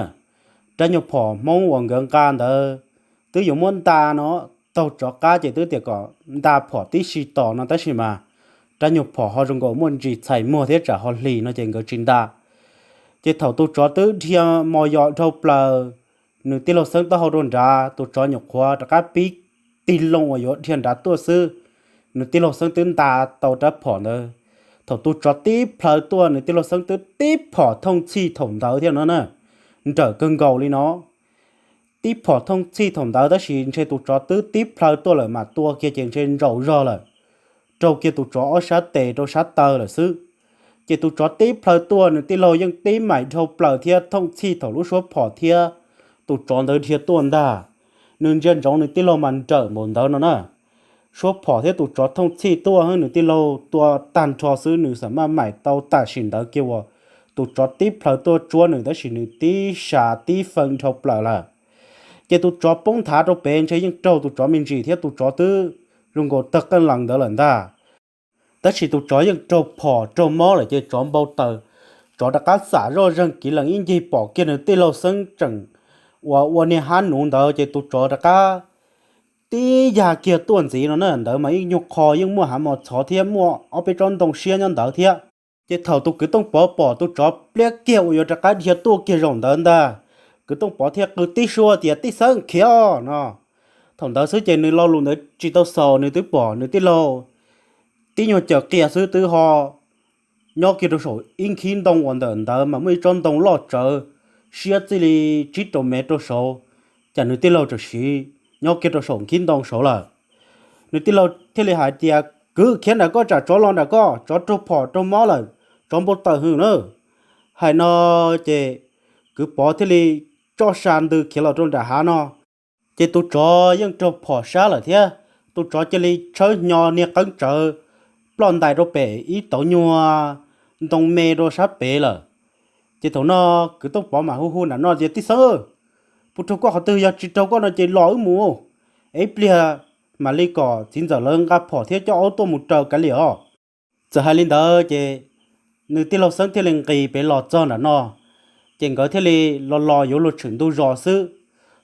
Rab nyuag phom Hmoob uas nkawd nqa ntawd twb yuav muab nta no taug tsov qab ces twb tias kom nta phom tib si tos no tab sis mas rab nyuag phom ho zoo nkaus muaj ntsis txhais muag thiab tsam ho hlis no ces nkawd tsis nta. Ces thaum tus tsov twb dhia mos yos dhau plaws nws tij laug Xeeb taub hau rau nrad, tus tsov nyuam qhuav rov qab pib tig loo uas yuav dhia nrad tuaj xwb, nws tij laug Xeeb twb nta tau rab phom ntawd. Thaum tus tsov tib plhaw tuaj nws tij laug Xeeb twb tib phom thooj txhij thaum ntawd thiab no na, nrawm kawg nkaus li no. Tib phom thooj txhij thaum ntawd tab sis ntshe tus tsov twb tib plhaw tuaj lawm mas tua kiag ces ntshe ntsaum zog lawm, raug kiag tus tsov ob sab tes rau sab taw lawm xwb. Ces tus tsov tib plhaw tuaj nws tij laug yeej tib maim dhau plaws thiab thooj txhij thaum lub suab phom thiab tus tsov ntawd dhia tuaj ntag. Nws ntsia ntsoov nws tij laug mas nrawm npaum ntawd no na. Suab phom thiab tus tsov thooj txhij tuaj nws tij laug tua tag nrho xwb nws xam maj maim tau tam sim ntawd kiag uas tus tsov tib plhaw tuaj tsuab nws tab sis nws tib sa tib feeb dhau plaws lawm. Ces tus tsov poob nthav rau pem ntshe yeej raug tus tsov me ntsis thiab tus tsov twb zoo nkaus tawg qeej lees ntawd lawm ntag. Tab sis tus tsov yeej raug phom raug mob lawm ces tsov npau taws, tsov rov qab xam zoj zeeg kiv lees ib ncig pom kiag nws tij laug Xeeb tseem uas ua niag hab nuv ntawd ces tus tsov rov qab tib yag kiag tuaj ntxiv no na. Ntawd mas ib nyuag qho yeej muaj hav mos txhov thiab muaj ob peb tsob ntoo siab nyob ntawd thiab. Ces thaum tus kwv Tooj Pov pom tus tsov pliab kiag uas yuav rov qab dhia tuaj kiag zaum ntawd ntag, kwv Tooj Pov thiaj qw tib suab tias tij Xeeb khiav no. Thaum ntawd xwb ces nws lo lus ntawd tsis tau xaus nws twb pom nws tij laug tib nyuag caws qias xwb twb ho nyob kiag rau saum ib nkhib ntoo uas ntawm ntawd mas muaj ib tsob ntoo loj tsawv siab txij li tsib rau mev rau saud, cas nws tij laug tseem siv nyob kiag rau saum nkhib ntoo saud lawm. Nws tij laug thiaj li hais tias kwv khiav nram koj tsam tsov los nram koj, tsov raug phom raug mob lawm, tsov npau taws hwv na. Hais no ces kwv Pov thiaj li tso sa ntws khiav los rau nram hav no. Ces tus tsov yeej raug phom sab lawm thiab, tus tsov cia li tshawb hnyo niag qeeb tsawv ploj ntais rau pem ib tauv nyuag ntoo me rau sab pem lawm. Ces thaum no kwv Tooj Pov mam hu hu nram no tias tij Xeeb, puas raug koj qhov twg, yog tsis raug koj no ces los wb mus, es ib pliag mam li kom txiv ntxawm lawv nqa phom thiab coj aub tuaj mus raws kav liam os. Txawm hais li ntawd ces nws tij laug Xeeb thiaj li nqis pem los txog nram no, ces nkawd thiaj li los los yuav luag tshwm ntug zos xwb.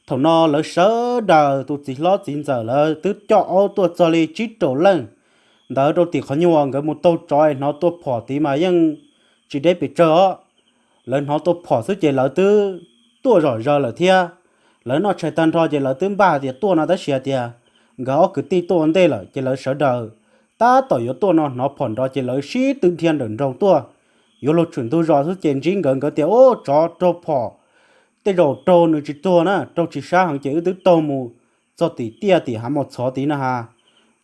Thaum no lawv sawv daws tus txiv hlob txiv ntxawm lawv twb coj aub tuaj txog li tsib rau leej ntawd rau tim qhov nyuag nkawd mus taug tsov es hnov tua phom tid mas yeej tsis deb pes tsawg os. Lawv hnov tua phom xwb ces lawv twb tuaj zom zaws lawm thiab. Lawv noj tshais tag nrho ces lawv twb npaj tias tuaj no tab sis hais tias nkawd ob kwv tij tuaj ua ntej lawm ces lawv sawv daws tab tom yuav tuaj no hnov phom nrov ces lawv sib tw dhia nrawm nroos tuaj. Yuav luag tshwm ntug zos xwb ces ntsib nkawd, nkawd tias ub, tsov raug phom, tej zaum raug nws tsis tuag na, raug tsis sab heev ces wb twb taug mus txog tim tiaj tim hav mos txhov tid na has,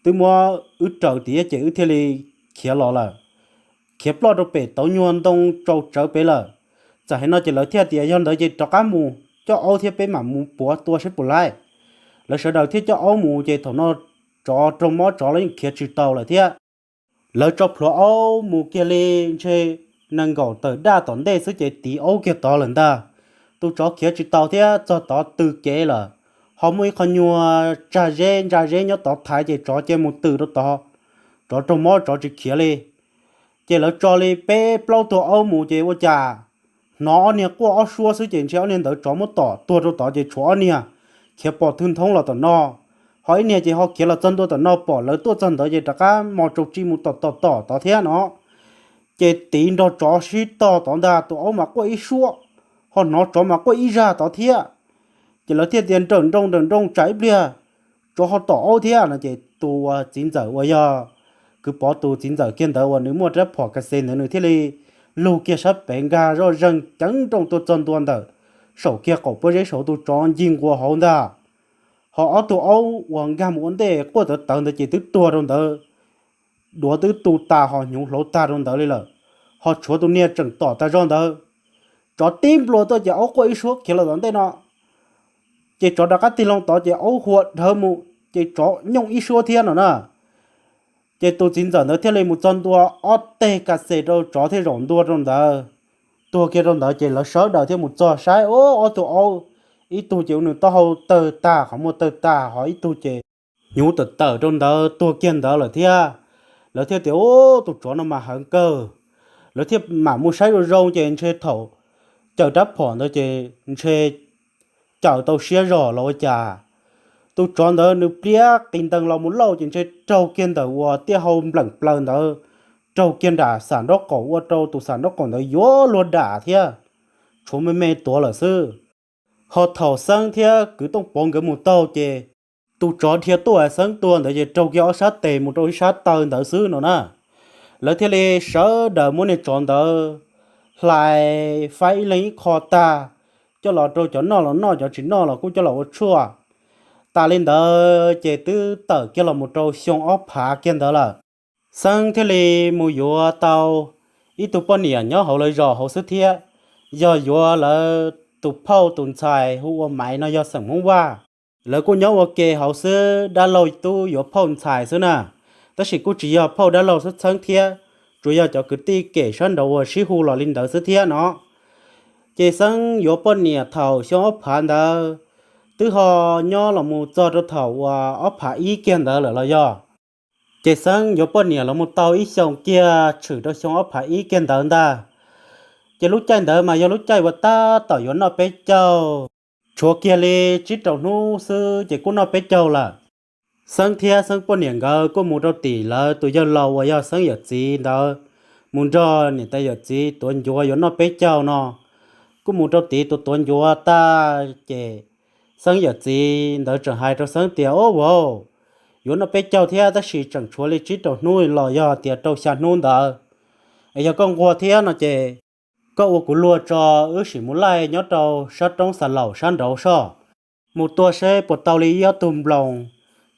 twb muab wb raws tid ces wb thiaj li khiav los lawm. Khiav ploj rau pem tauv nyuag ntoo tsaus tsawv pem lawm. Txawm hais no ces lawv thiaj tias yog ntawd ces rov qab mus coj aub thiab peb mam mus puav tua saib puas laib. Lawv sawv daws thiaj coj aub mus ces thaum no tsov raug mob tsov los yeej khiav tsis tau lawm thiab. Lawv tso plhuav aub mus kiag li ntshe nees nkaum tawm daj tom ntej xwb ces tiv aub kiag tod lawm ntag. Tus tsov khiav tsis tau thiab txog tod tws kev lawm, ho muaj ib qho nyuag tsag zeb ntsa zeb nyob tod thaiv ces tsov cia mus tws rau tod. Tsov raug mob tsov tsis khiav li. Ces lawv tso li peb plaub tug aub mus ces ua cas hnov ob niag quaj ob suab xwb ces ntshe ob niag ntawd tsov muab tom tuag rau tod ces tshuav ob niag khiav pom twg nthoob los tom no, ho ib niag ces ho khiav los txog ntua tom no pom lawv tuaj txog ntawd ces rov qab mos tsaus tsi mus tom tom tom tod thiab no. Ces tiv nrog tsov sib tog tod ntag, tus aub mas quaj ib suab, ho hnov tsov mas quaj ib zaj tod thiab. Ces lawv thiaj tias nrawm nroos nrawm nroos tsam ib pliag tsov ho tom aub thiab no ces tus txiv ntxawm uas yog kwv Pov tus txiv ntxawm kiag ntawd uas nws muaj rab phom kas xes ntawd nws thiaj li lug kiag sab pem nkag zoj zeeg ceev nrooj tuaj txog ntua ntawm saum kiag qaum pob zeb saud tus tsov ncig nquas hauv ntag. Ho ob tug aub uas nkag mus ua ntej quaj tawv tawv ntawd ces twb tuag rau ntawd, duav twb tu tas ho hnyuv hlauv tag rau ntawd li lawm, ho tshuav tus niag tseem tom tas zog ntawd. Tsov tib nplua tuaj ces aub quaj ib suab khiav los tom ntej no, ces tsov rov qab tig loo tod ces aub hua dhawv mus ces tsov nyooj ib suab thiab no na. Ces tus txiv ntxawm ntawd thiaj li mus txog ntua ob teg kas xes rau tsov thiaj zaum ntua rau ntawd, tuag kiag rau ntawd ces lawv sawv daws thiaj mus txog saib, o, ob tug aub, ib tug ces ua nws taub hau tawg tag, qhov muag tawg tag, ho ib tug ces hnyuv tawm tawm rau ntawd tuag kiag ntawd lawm thiab. Lawv thiaj tias, u, tus tsov no mas heev kawg. Lawv thiaj mam mus saib zoo zoo ces ntshe thaum cawm rab phom ntawd ces ntshe cawm tau siab zog los ua cas, tus tsov ntawd nws pliab qis ntees los mus lauj ces ntshe raug kiag ntawm uas tiaj hau npleem plaws ntawd, raug kiag nram xam nraub qaum ua rau tus xam nraub qaum ntawd yuav luag dam thiab, tshuav me me tuav lawm xwb. Ho thaum Xeeb thiab kwv Tooj Pov nkawd mus taug ces tus tsov dhia tuaj Xeeb tuag ntawd ces raug kiag ob sab tes mus rau ib sab taw ntawd xwb no na. Lawv thiaj li sawv daws muab niag tsov ntawd hlais faib ib leeg ib qho tag, coj los rau cov noj los noj, cov tsis noj los kuj coj los ua tshuaj. Tas li ntawd ces twb tawm kiag los mus rau xyoo ob phav kiag ntawd lawm. Xeeb thiaj li mus yuav tau ib tug poj niam nyob hauv lawv zos hauv xwb thiab, yog yuav lawv tus phauj tus ntxhais hu ua Maiv no yog xeem Hmoob Vaj. Lawv kuj nyob ua ke hauv xwb, dab laug tub yuav phauj ntxhais xwb na, tab sis kuj tsis yog phauj dab laug xwb txheeb thiab, tsuas yog cov kwv tij kem sab nraud uas sib hu los li ntawd xwb thiab no. Ces Xeeb yuav poj niam thaum xyoo ob phav ntawd, twb ho nyob los mus txog rau thaum uas ob phav ib kiag ntawd lawm los yog. Ces Xeeb yuav poj niam los mus tau ib xyoos kiag tshwm rau xyoo ob phav ib kiag ntawd ntag. Ces lub caij ntawd mas yog lub caij uas tab tom yuav noj peb caug, tshuav kiag li tsib rau hnub xwb ces kuj noj peb caug lawm. Xeeb thiab Xeeb poj niam nkawd kuj mus rau tim lawv tus yawg laus uas yog Xeeb yawm txiv ntawd, mus nrog niam tais yawm txiv tuav ncuav yuav noj peb caug no. Kuj mus rau tim tus tuav ncuav tag ces Xeeb yawm txiv ntawd tseem hais rau Xeeb tias, Au, yuav noj peb caug thiab tab sis tseem tshuav li tsib rau hnub los yog tias rau xya hnub ntawd, es yog koj nquag thiab no ces koj ua kuv luag tso, wb sim mus laij nyob rau sab roob xa laum sab nraud soj, mus tua seb puas tau li ib ob tug nploos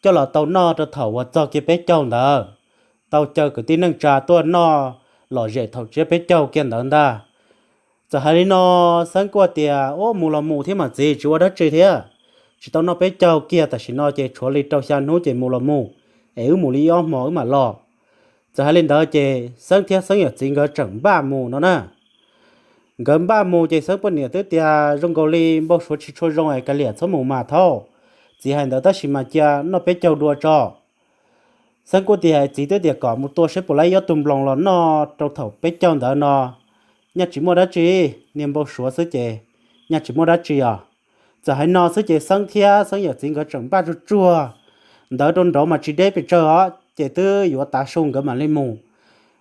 coj los tau noj rau thaum uas txog kiag peb caug ntawd, tau caw kwv tij neej tsa tuaj noj lom zem thaum tsiab peb caug kiag ntawd ntag. Txawm hais li no, Xeeb kuj tias, Au, mus los mus thiab mas txiv, tsis ua dab tsi thiab, tsis tau noj peb caug kiag tam sim no ces tshuav li rau xya hnub ces mus los mus, es wb mus li ib ob hmo wb mam los. Txawm hais li ntawd ces Xeeb thiab Xeeb yawm txiv nkawd tseem npaj mus no na. Nkawd npaj mus ces Xeeb poj niam twb tias, Zoo nkaus li npau suav tsis tshua zoo es kav liam txhob mus mas thaub, txiv hais ntawd tab sis mas cia noj peb caug dua tso. Xeeb kuj tias, Txiv twb tias kom mus tua seb puas laib ib ob tug nploos los noj rau thaum peb caug ntawd no, nyaj tsis muaj dab tsi, niag npau suav xwb ces nyaj tsis muaj dab tsi os. Txawm hais no xwb ces Xeeb thiab Xeeb yawm txiv nkawd tseem npaj tsuag tsuag ntawd rau nraud mas tsis deb pes tsawg os, ces twb yuav tav su nkawd mam li mus,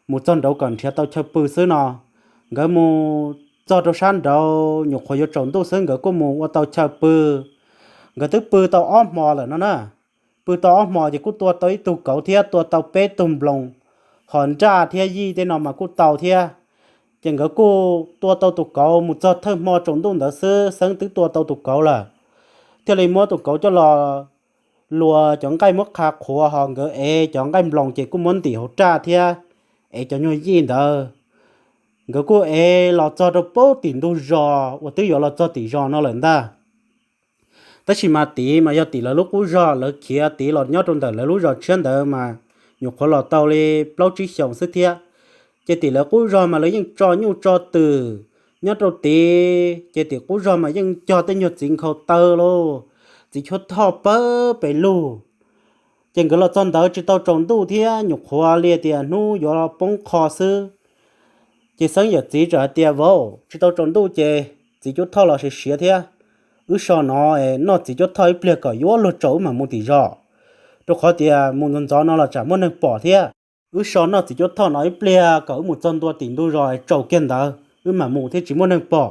mus txog nraud kom nrhiav tau chaw pw xwb no. Nkawd mus txog rau sab nraud nyuam qhuav yuav tsaus ntuj xwb nkawd kuj mus ua tau chaw pw. Nkawd twb pw tau ob hmo lawm no na. Pw tau ob hmo ces kuj tua tau ib tug kauv thiab tua tau peb tug nploos, ho nraj thiab yij tej no mas kuj tau thiab. Ces nkawd kuj tua tau tus kauv, mus txog thawj hmo tsaus ntuj ntawd xwb Xeeb twb tua tau tus kauv lawm. Thiaj li muab tus kauv coj los luas cov nqaij muab qha qhuav, ho nkawd ev cov nqaij nploos ces kuj muab ntim hauv raj thiab ev cov nyuag yij ntawd. Nkawd kuj ev los txog rau pem tim ntug zos uas twb yuav los txog tim zos no lawm ntag. Tab sis mas tid mas yog tim lawv lub qub zog, lawv khiav tid los nyob rau ntawm lawv lub zos tshiab ntawd mas nyuam qhuav los tau li plaub tsib xyoos xwb thiab. Ces tim lawv qub zog mas lawv yeej tso nyuj tso twm nyob rau tid, ces tim qub zog mas yeej cog tej nyuag txiv nkhaus taw lauj, txiv cuab thoj pawg pes lug. Ces nkawd los txog ntawd tsis tau tsaus ntuj thiab nyuam qhuav li tias hnub yuav poob qho xwb. Ces Xeeb yawm txiv txawm hais tias, Vauv, tsis tau tsaus ntuj ces txiv cuab thoj los siav siav thiab, wb so no es noj txiv cuab thoj ib pliag kom yuav luag tsaus wb mam mus tim zos, rau qhov tias mus ntxov ntxov no los tsam muaj neeg pom thiab. Wb so noj txiv cuab thoj no ib pliag kom wb mus txog ntua tim ntug zos es tsaus kiag ntawd wb mam mus thiaj tsis muaj neeg pom.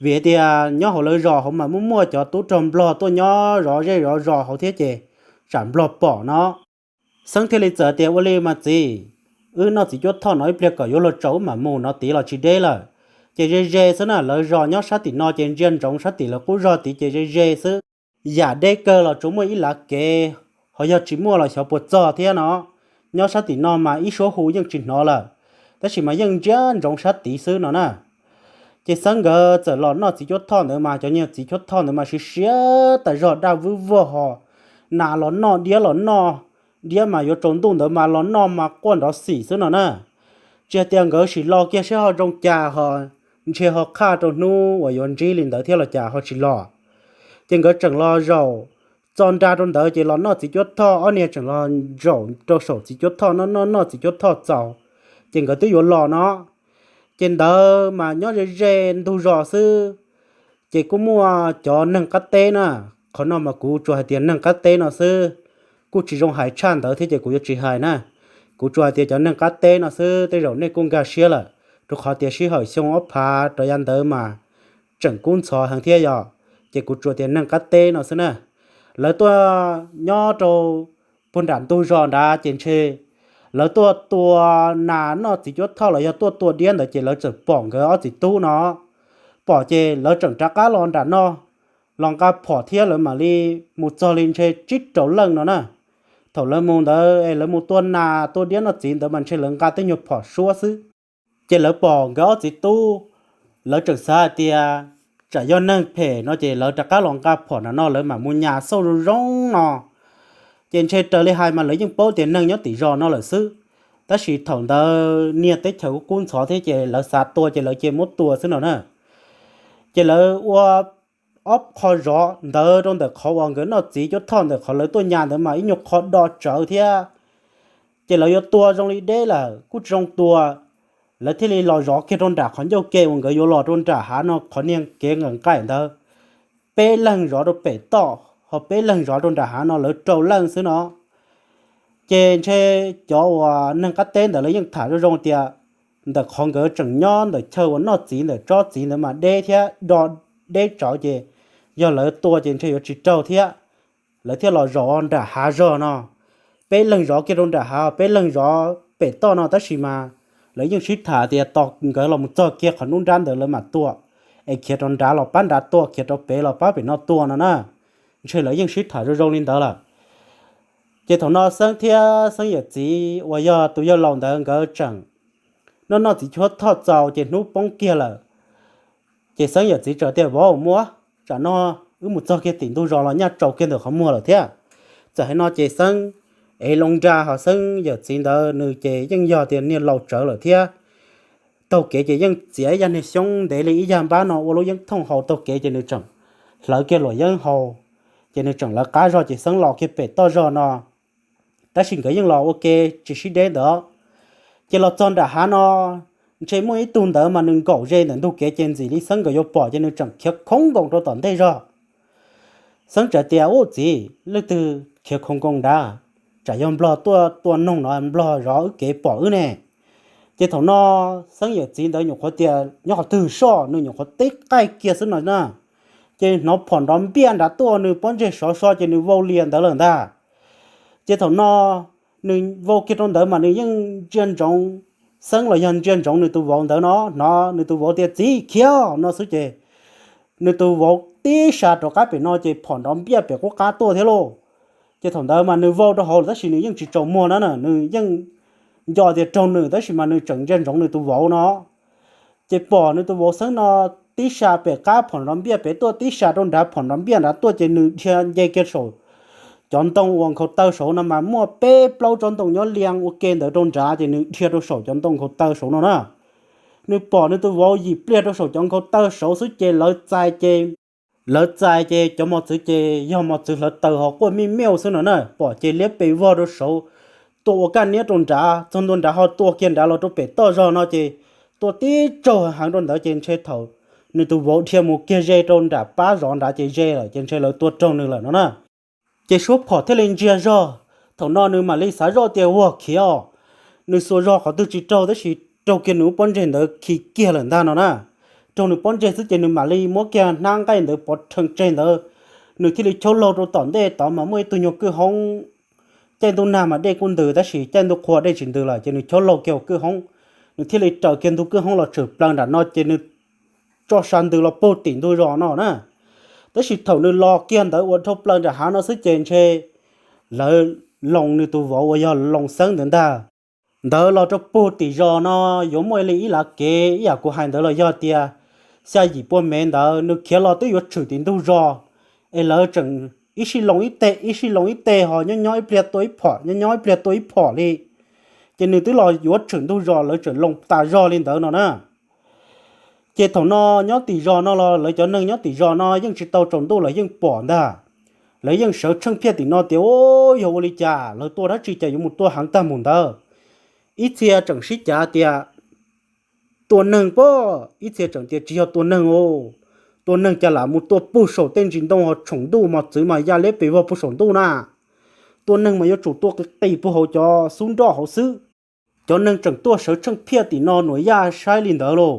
Vim hais tias nyob hauv lawv zos hauv mas muaj muaj cov tub rog nplog tuaj nyob zov zej zov zos hauv thiab ces tsam nplog pom no. Xeeb thiaj li txawm tias, Ua li mas txiv, wb noj txiv cuab thoj no ib pliag kom yuav luag tsaus wb mam mus no tid los tsis deb lawm. Ces ze ze xwb na, lawv zos nyob sab tim no ces ntsia ntsoov sab tim lawv qub zog tid ces ze ze xwb. Yam deb kawg los tsuas muaj ib lav kev, ho yog tsis muaj los xyov puas txog thiab no. Nyob sab tim no mas ib suab hu yeej tsis hnov lawm, tab sis mas yeej ntsia ntsoov sab tid xwb no na. Ces Xeeb nkawd txawm los noj txiv cuab thoj ntawd mas cov niag txiv cuab thoj ntawd mas siav siav tas zog, daj vwb vog ho, nas los noj, diab los noj, diab mas yuav tsaus ntuj ntawd mas los noj mas quaj nrov xim xwb no na. Tsis hais tias nkawd sim los kiag seb ho zoo cas ho, ntshe ho qhaj rau hnub uas yuav ntsib li ntawd thiab los cas ho tsis los. Ces nkawd tseem los zaum txo nra rau ntawd ces los noj txiv cuab thoj, ob niag tseem los zaum rau saum txiv cuab thoj noj noj noj txiv cuab thoj txaus, ces nkawd twb yuav los no. Ces ntawd mas nyob ze ze ntug zos xwb, ces kuj muaj cov neeg qab teb na. Qhov no mas kuv tsuas hais tias neeg qab teb no xwb, kuj tsis zoo hais tshaj ntawd thiab ces kuv yuav tsis hais na. Kuv tsuas hais tias cov neeg qab teb no xwb, tej zaum nej kuj nkag siab lawm, rau qhov tias sij hawm xyoo ob phav rov yav ntawd mas tseem kub ntxhov heev thiab yog, ces kuv tsuas tias neeg qab teb no xwb na. Lawv tuaj nyob rau puag nram ntug zos nrad ces ntshe lawv tuaj tua nas noj txiv cuab thoj los yog tuaj tua diab ntawd ces lawv txawm pom nkawd ob txiv tub no. Pom ces lawv tseem rov qab los nram no, los nqa phom thiab lawv mam li mus txog li ntshe tsib rau leej no na. Thaum lawv mus ntawd es lawv mus tua nas tua diab noj txiv ntawd mas ntshe lawv nqa tej nyuag phom suab xwb. Ces lawv pom nkawd ob txiv tub, lawv tseem xav hais tias tsam yog neeg phem no ces lawv rov qab los nqa phom nram no lawv mam mus nyas xauj zoo zoo no. Ces ntshe raws li hais mas lawv yeej paub tias neeg nyob tim zos no lawm xwb, tab sis thaum ntawd niag teb chaws kuj kub ntxhov thiab ces lawv xav tua ces lawv cia muab tua xwb no na. Ces lawv ua ob qho zov ntawd rau ntawm qhov uas nkawd noj txiv cuab thoj ntawm qhov lawv tuaj nyas ntawd mas ib nyuag qho do tsawv thiab. Ces lawv yuav tua zoo li deb lawm kuj tsis zoo tua, lawv thiaj li los zov kiag rau nram qhov ncauj ke uas nkawd yuav los rau nram hav no qhov niag kev nqaim nqaim ntawd, peb leeg zov rau pem toj ho peb leeg zov rau nram hav no, lawv rau leej xwb no. Ces ntshe cov uas neeg qab teb ntawd lawv yeej tham zoo zoo tias ntawm qhov nkawd tseem nyob ntawm chaw uas noj txiv ntawm tsob txiv ntawd mas deb thiab do deb tsawv ces yog lawv tua ces ntshe yuav tsis raug thiab. Lawv thiaj los zov nram hav zog no, peb leeg zov kiag rau nram hav, peb leeg zov pem toj no, tab sis mas lawv yeej sib tham tias tos nkawd los mus txog kiag qhov nruab nrab ntawd lawv mam tua, es khiav rau nrad los pab nrad tua, khiav rau pem los pab pem no tua no na. Ntshe lawv yeej sib tham zoo zoo li ntawd lawm. Ces thaum no Xeeb thiab Xeeb yawm txiv uas yog tus yawg laus ntawd nkawd tseem noj noj txiv cuab thoj txaus ces hnub poob kiag lawm. Ces Xeeb yawm txiv txawm tias, Vauv, mus, tsam no wb mus txog kiag tim ntug zos los nyaj tsaus kiag ntawm qhov muag lawm thiab. Txawm hais no ces Xeeb ev loo nra ho Xeeb yawm txiv ntawd nws ces yeej yog tias niag laus tsawv lawm thiab. Taug kev ces yeej txiav ib yag niag xyoob ntev li ib yag npab no ua lub yeeb thooj haus taug kev ces nws tseem hlawv kiag luam yeeb haus, ces nws tseem lawv qab zog ces Xeeb los kiag pem toj zog no. Tab sis nkawd yeej los ua ke tsis sib deb ntawd. Ces los txog nram hav no, ntshe muaj ib tug ntawd mas nws nkaum ze ntawm ntug kev ces ntxim li Xeeb nkawd yuav pom ces nws tseem khiav khoov nkoos rau tom ntej zog. Xeeb txawm tias, Ub txiv, leej twg khiav khoov nkoos nrad? Tsam yog nplog tuaj tua noog no, nplog zov wb kev pom wb ne. Ces thaum no Xeeb yawm txiv ntawd nyuam qhuav tias nyob qhov twg soj, nws nyuam qhuav tib qaij kiag xwb no na, ces hnov phom nrov npiaj nrad tuaj, nws pob ntseg sov so ces nws vau lias ntawd lawm ntag. Ces thaum no nws vau kiag rau ntawd mas nws yeej ntsia ntsoov Xeeb los yog ntsia ntsoov nws tus vauv ntawd no, hnov nws tus vauv tias, Txiv, khiav, no xwb ces nws tus vauv tib sa rov qab pem no ces phom nrov npiaj pem qub qab tuaj thiab lauj. Ces thaum ntawd mas nws vau rau hauv lawm tab sis nws yeej tsis tsaus muag na, nws yeej nco tias raug nws tab sis mas nws tseem ntsia ntsoov nws tus vauv no. Ces pom nws tus vauv Xeeb no tib sa pem qab phom nrov npiaj pem tuaj, tib sa rau nrad phom nrov npiaj nrad tuaj ces nws dhia nce kiag saum cov ntoo uas nkhaus taw saud no mas muaj peb plaub tsob ntoo nyob lias ua ke ntawd rau nrad ces nws dhia rau saum cov ntoo nkhaus taw saud no na. Nws pom nws tus vauv yim pliag rau saum cov nkhaus taw saud xwb ces lawv txais ces, lawv txais ces cov mos txwv ces yog mos txwv hlawv taws ho quaj mij miauj xwb no na, pom ces liab pes vog rau saud, tua ua kaj niab rau nrad, txog ntua nrad ho tua kiag nrad los rau pem toj zog no ces tua tib tsaug heev rau ntawd ces ntshe thaum nws tus vauv dhia mus kiag ze rau nram pab zov nrad ces ze lawm ces ntshe lawv tua raug nws lawm no na. Ces suab phom thiaj li ntsiag zog. Thaum no nws mam li xav zoj tias ua khiav os, nws xuas zog qhov twg tsis raug tab sis raug kiag nws lub pob ntseg ntawd khi kiag lawm ntag no na. Raug nws pob ntseg xwb ces nws mam li muab kiag hnab nqaij ntawd pov rhees tseg ntawd, nws thiaj li chob laug rau tom ntej tod mas muaj ib tug nyuag kwj hoob. Caij ntuj nag mas dej kuj ntws tab sis caij ntuj qhua dej tsis ntws lawm ces nws chob laug kiag hauv kwj hoob, nws thiaj li raws kiag ntug kwj hoob los tshwm plaws nram no ces nws tso sa ntws los puag tim ntug zos no na. Tab sis thaum nws los kiag ntawd ua dhau plaws nram hav no xwb ces ntshe lawv loo nws tus vauv uas yog loo Xeeb ntawd ntag. Ntawd los rau puag tim zos no yuav muaj li ib lav kev ib yam kuv hais ntawd los yog tias xya yim pua mev ntawd nws khiav los twb yuav tshwm tim ntug zos, es lawv tseem ib sij loo ib teg ib sij loo ib teg ho nyob nyob ib pliag tua ib phom nyob nyob ib pliag tua ib phom li. Ces nws twb los yuav tshwm ntug zos lawv tseem loo tas zog li ntawd no na. Ces thaum no nyob tim zos no los lawv cov neeg nyob tim zos no yeej tsis tau tsaus ntuj lawv yeej pom ntag. Lawv yeej sawv tsheej phiaj tim no tias, u, yog ua li cas lawv tua dab tsi cas yuav mus tua heev tag mus ntawd. Ib txhia tseem sib cav tias tua neeg pob, ib txhia tseem tias tsis yog tua neeg os, tua neeg cas lam mus tua puag saum tej ntsis ntoo ho tshoom ntuj mos txwv mas ya liab pes vog puag saum ntuj na. Tua neeg mas yuav tsum tua qis qis puag hauv cov xub nroj hauv xwb. Cov neeg tseem tuaj sawv tsheej phiaj tim no nuam yaj saib li ntawd lauj.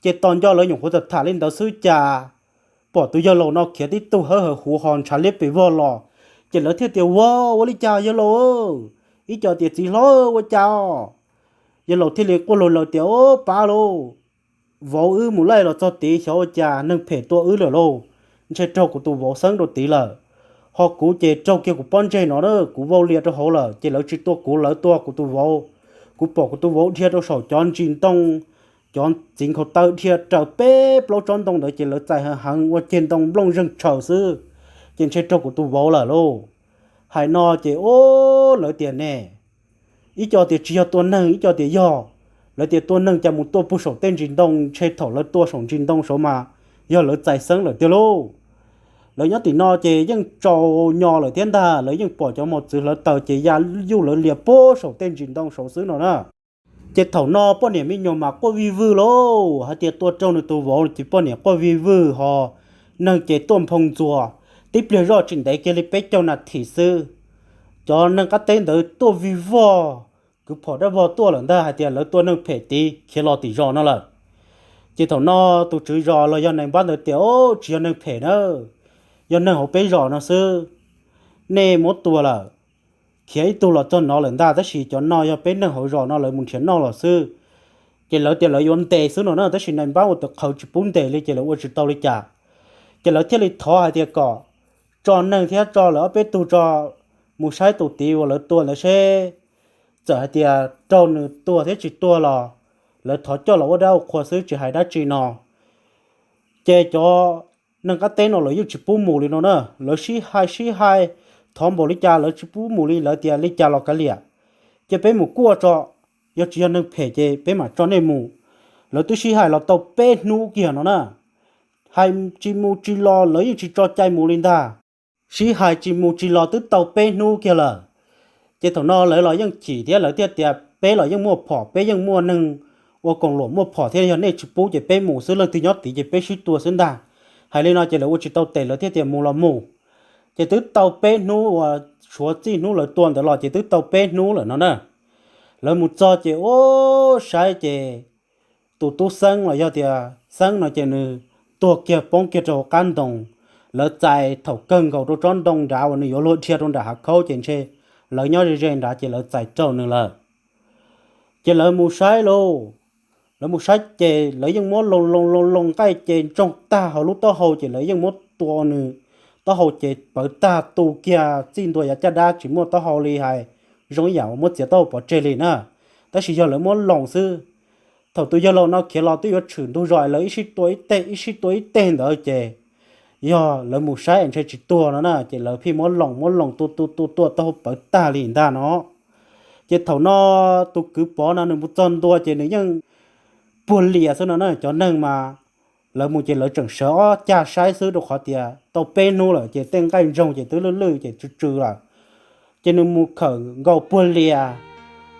Ces tos nco lawv nyuam qhuav tham tham li ntawd xwb cas pom tus yawg laus no khiav tib tug hawb hawv huv ho ntshav liab pes vog los. Ces lawv thiaj tias, ua, ua li cas yawg laus? Ib co tias, txiv hlob ua cas os? Yawg laus thiaj li quaj laug laws tias, o, pab lauj, vauv wb mus laij los txog tid xyov ua cas neeg phem tua wb lawm lauj. Ntshe raug kuv tus vauv Xeeb rau tid lawm. Ho kuv ces raug kiag kuv pob ntseg no na, kuv vau lias rau hauv lawm ces lawv tsis tua kuv lawv tua kuv tus vauv. Kuv pom kuv tus vauv dhia rau saum cov ntsis ntoo, cov txiv nkhaus taw dhia raws peb plaub tsob ntoo ntawd ces lawv txais heev heev ua ceg ntoo nplooj zeeg tshaws xwb, ces ntshe raug kuv tus vauv lawm lauj. Hais no ces o, lawv tias ne, ib co tias tsis yog tua neeg ib co tias yog. Lawv tias tua neeg cas mus tua puag saum tej ntsis ntoo, ntshe thaum lawv tua saum ntsis ntoo saud mas yog lawv txais Xeeb lawm tiag lauj. Lawv nyob tim no ces yeej tsaus nyo lawm thiab ntag, lawv yeej pom cov mos txwv hlawv taws ces ya yuj lawv lias puag saum tej ntsis ntoo saud xwb no na. Ces thaum no poj niam me nyuam mas quaj vij vwg lauj, hais tias tua raug nws tus vauv ces poj niam quaj vij vwg ho neeg ces tuaj nphoo ntxuas. Tib pliag zoj tsis ntev kiag li peb caug nas this xwb, cov neeg qab teb ntawd tuaj vij vog, kwv phom dab vog tuaj lawm ntag hais tias lawv tua neeg phem tid khiav los tim zos no lawm. Ces thaum no tus tswv zos los yog nais npab ntawd tias, o, tsis yog neeg phem na, yog neeg hauv peb zos no xwb. Nej muab tua lawm, khiav ib tug los txog no lawm ntag tab sis cov no yog peb neeg hauv zos no lawv mus nrhiav noj los xwb. Ces lawv tias lawv yuav ntes xwb no na tab sis nais npab ua tus qhawv tsis pub ntes li ces lawv ua tsis tau li cas. Ces lawv thiaj li thov hais tias kom tso neeg thiab tso lawv ob peb tug tso mus saib tus tid uas lawv tua ntawd seb txawm hais tias raug nws tua thiab tsis tua los lawv thov coj los ua dab ua qhua xwb tsis hais dab tsi no. Ces cov neeg qab teb no lawv yeej tsis pub mus li no na, lawv sib hais sib hais thov npaum li cas lawv tsis pub mus li, lawv tias li cas los kav liam, cia peb mus kuaj tso, yog tsis yog neeg phem ces peb mam tso nej mus. Lawv twb sib hais los tau peb hnub kiag no na, hais tsis mus tsis los lawv yeej tsis tso cai mus li ntag. Sib hais tsis mus tsis los twb tau peb hnub kiag lawm. Ces thaum no lawv los yeej chim thiab lawv thiaj tias peb los yeej muaj phom, peb yeej muaj neeg ua koom luam muaj phom thiab, yog nej tsis pub ces peb mus xwb, leej twg nyob tid ces peb sib tua xwb ntag. Hais li no ces lawv ua tsis tau tes lawv thiaj tias mus los mus. Ces twb tau peb hnub uas suav txij hnub lawv tua ntawd los ces twb tau peb hnub lawm no na. Lawv mus txog ces ua saib ces tus tub Xeeb los yog tias Xeeb no ces nws tuag kiag poob kiag rau hauv qab ntoo. Lawv txais thaum kawg nkaus rau tsob ntoo nrad uas nws yuav luag dhia rau nram hav khaub ces ntshe lawv nyob ze ze nrad ces lawv txais raug nws lawm. Ces lawv mus saib lauj, lawv mus saib ces lawv yeej muab loo loo loo loo nqaij ces ntsoog tag hauv lub taub hau ces lawv yeej muab tua nws taub hau ces pawv tag tu kiag txij ntua yav caj dab tsis muaj taub hau li hais zoo ib yam uas muab txiav taub hau pov tseg li na. Tab sis yog lawv muab loos xwb. Thaum tus yawg laus no khiav los twb yuav tshwm ntug zos lawv ib sij tua ib teg ib sij tua ib teg ntawd ces yog lawv mus saib ntshe tsis tuag no na ces lawv pheej muab loos muab loos tua tua tua tua taub hau pawv tag li ntag no. Ces thaum no tus kwv Pov no nws mus txog ntua ces nws yeej puag lias xwb no na, cov neeg mas lawv mus ces lawv tseem sawv ob cag saib xwb rau qhov tias tau peb hnub lawm ces tej nqaij ntsoog ces twb lwj lwj ces tsw tsw lawm. Ces nws mus khawm nkaus puag lias,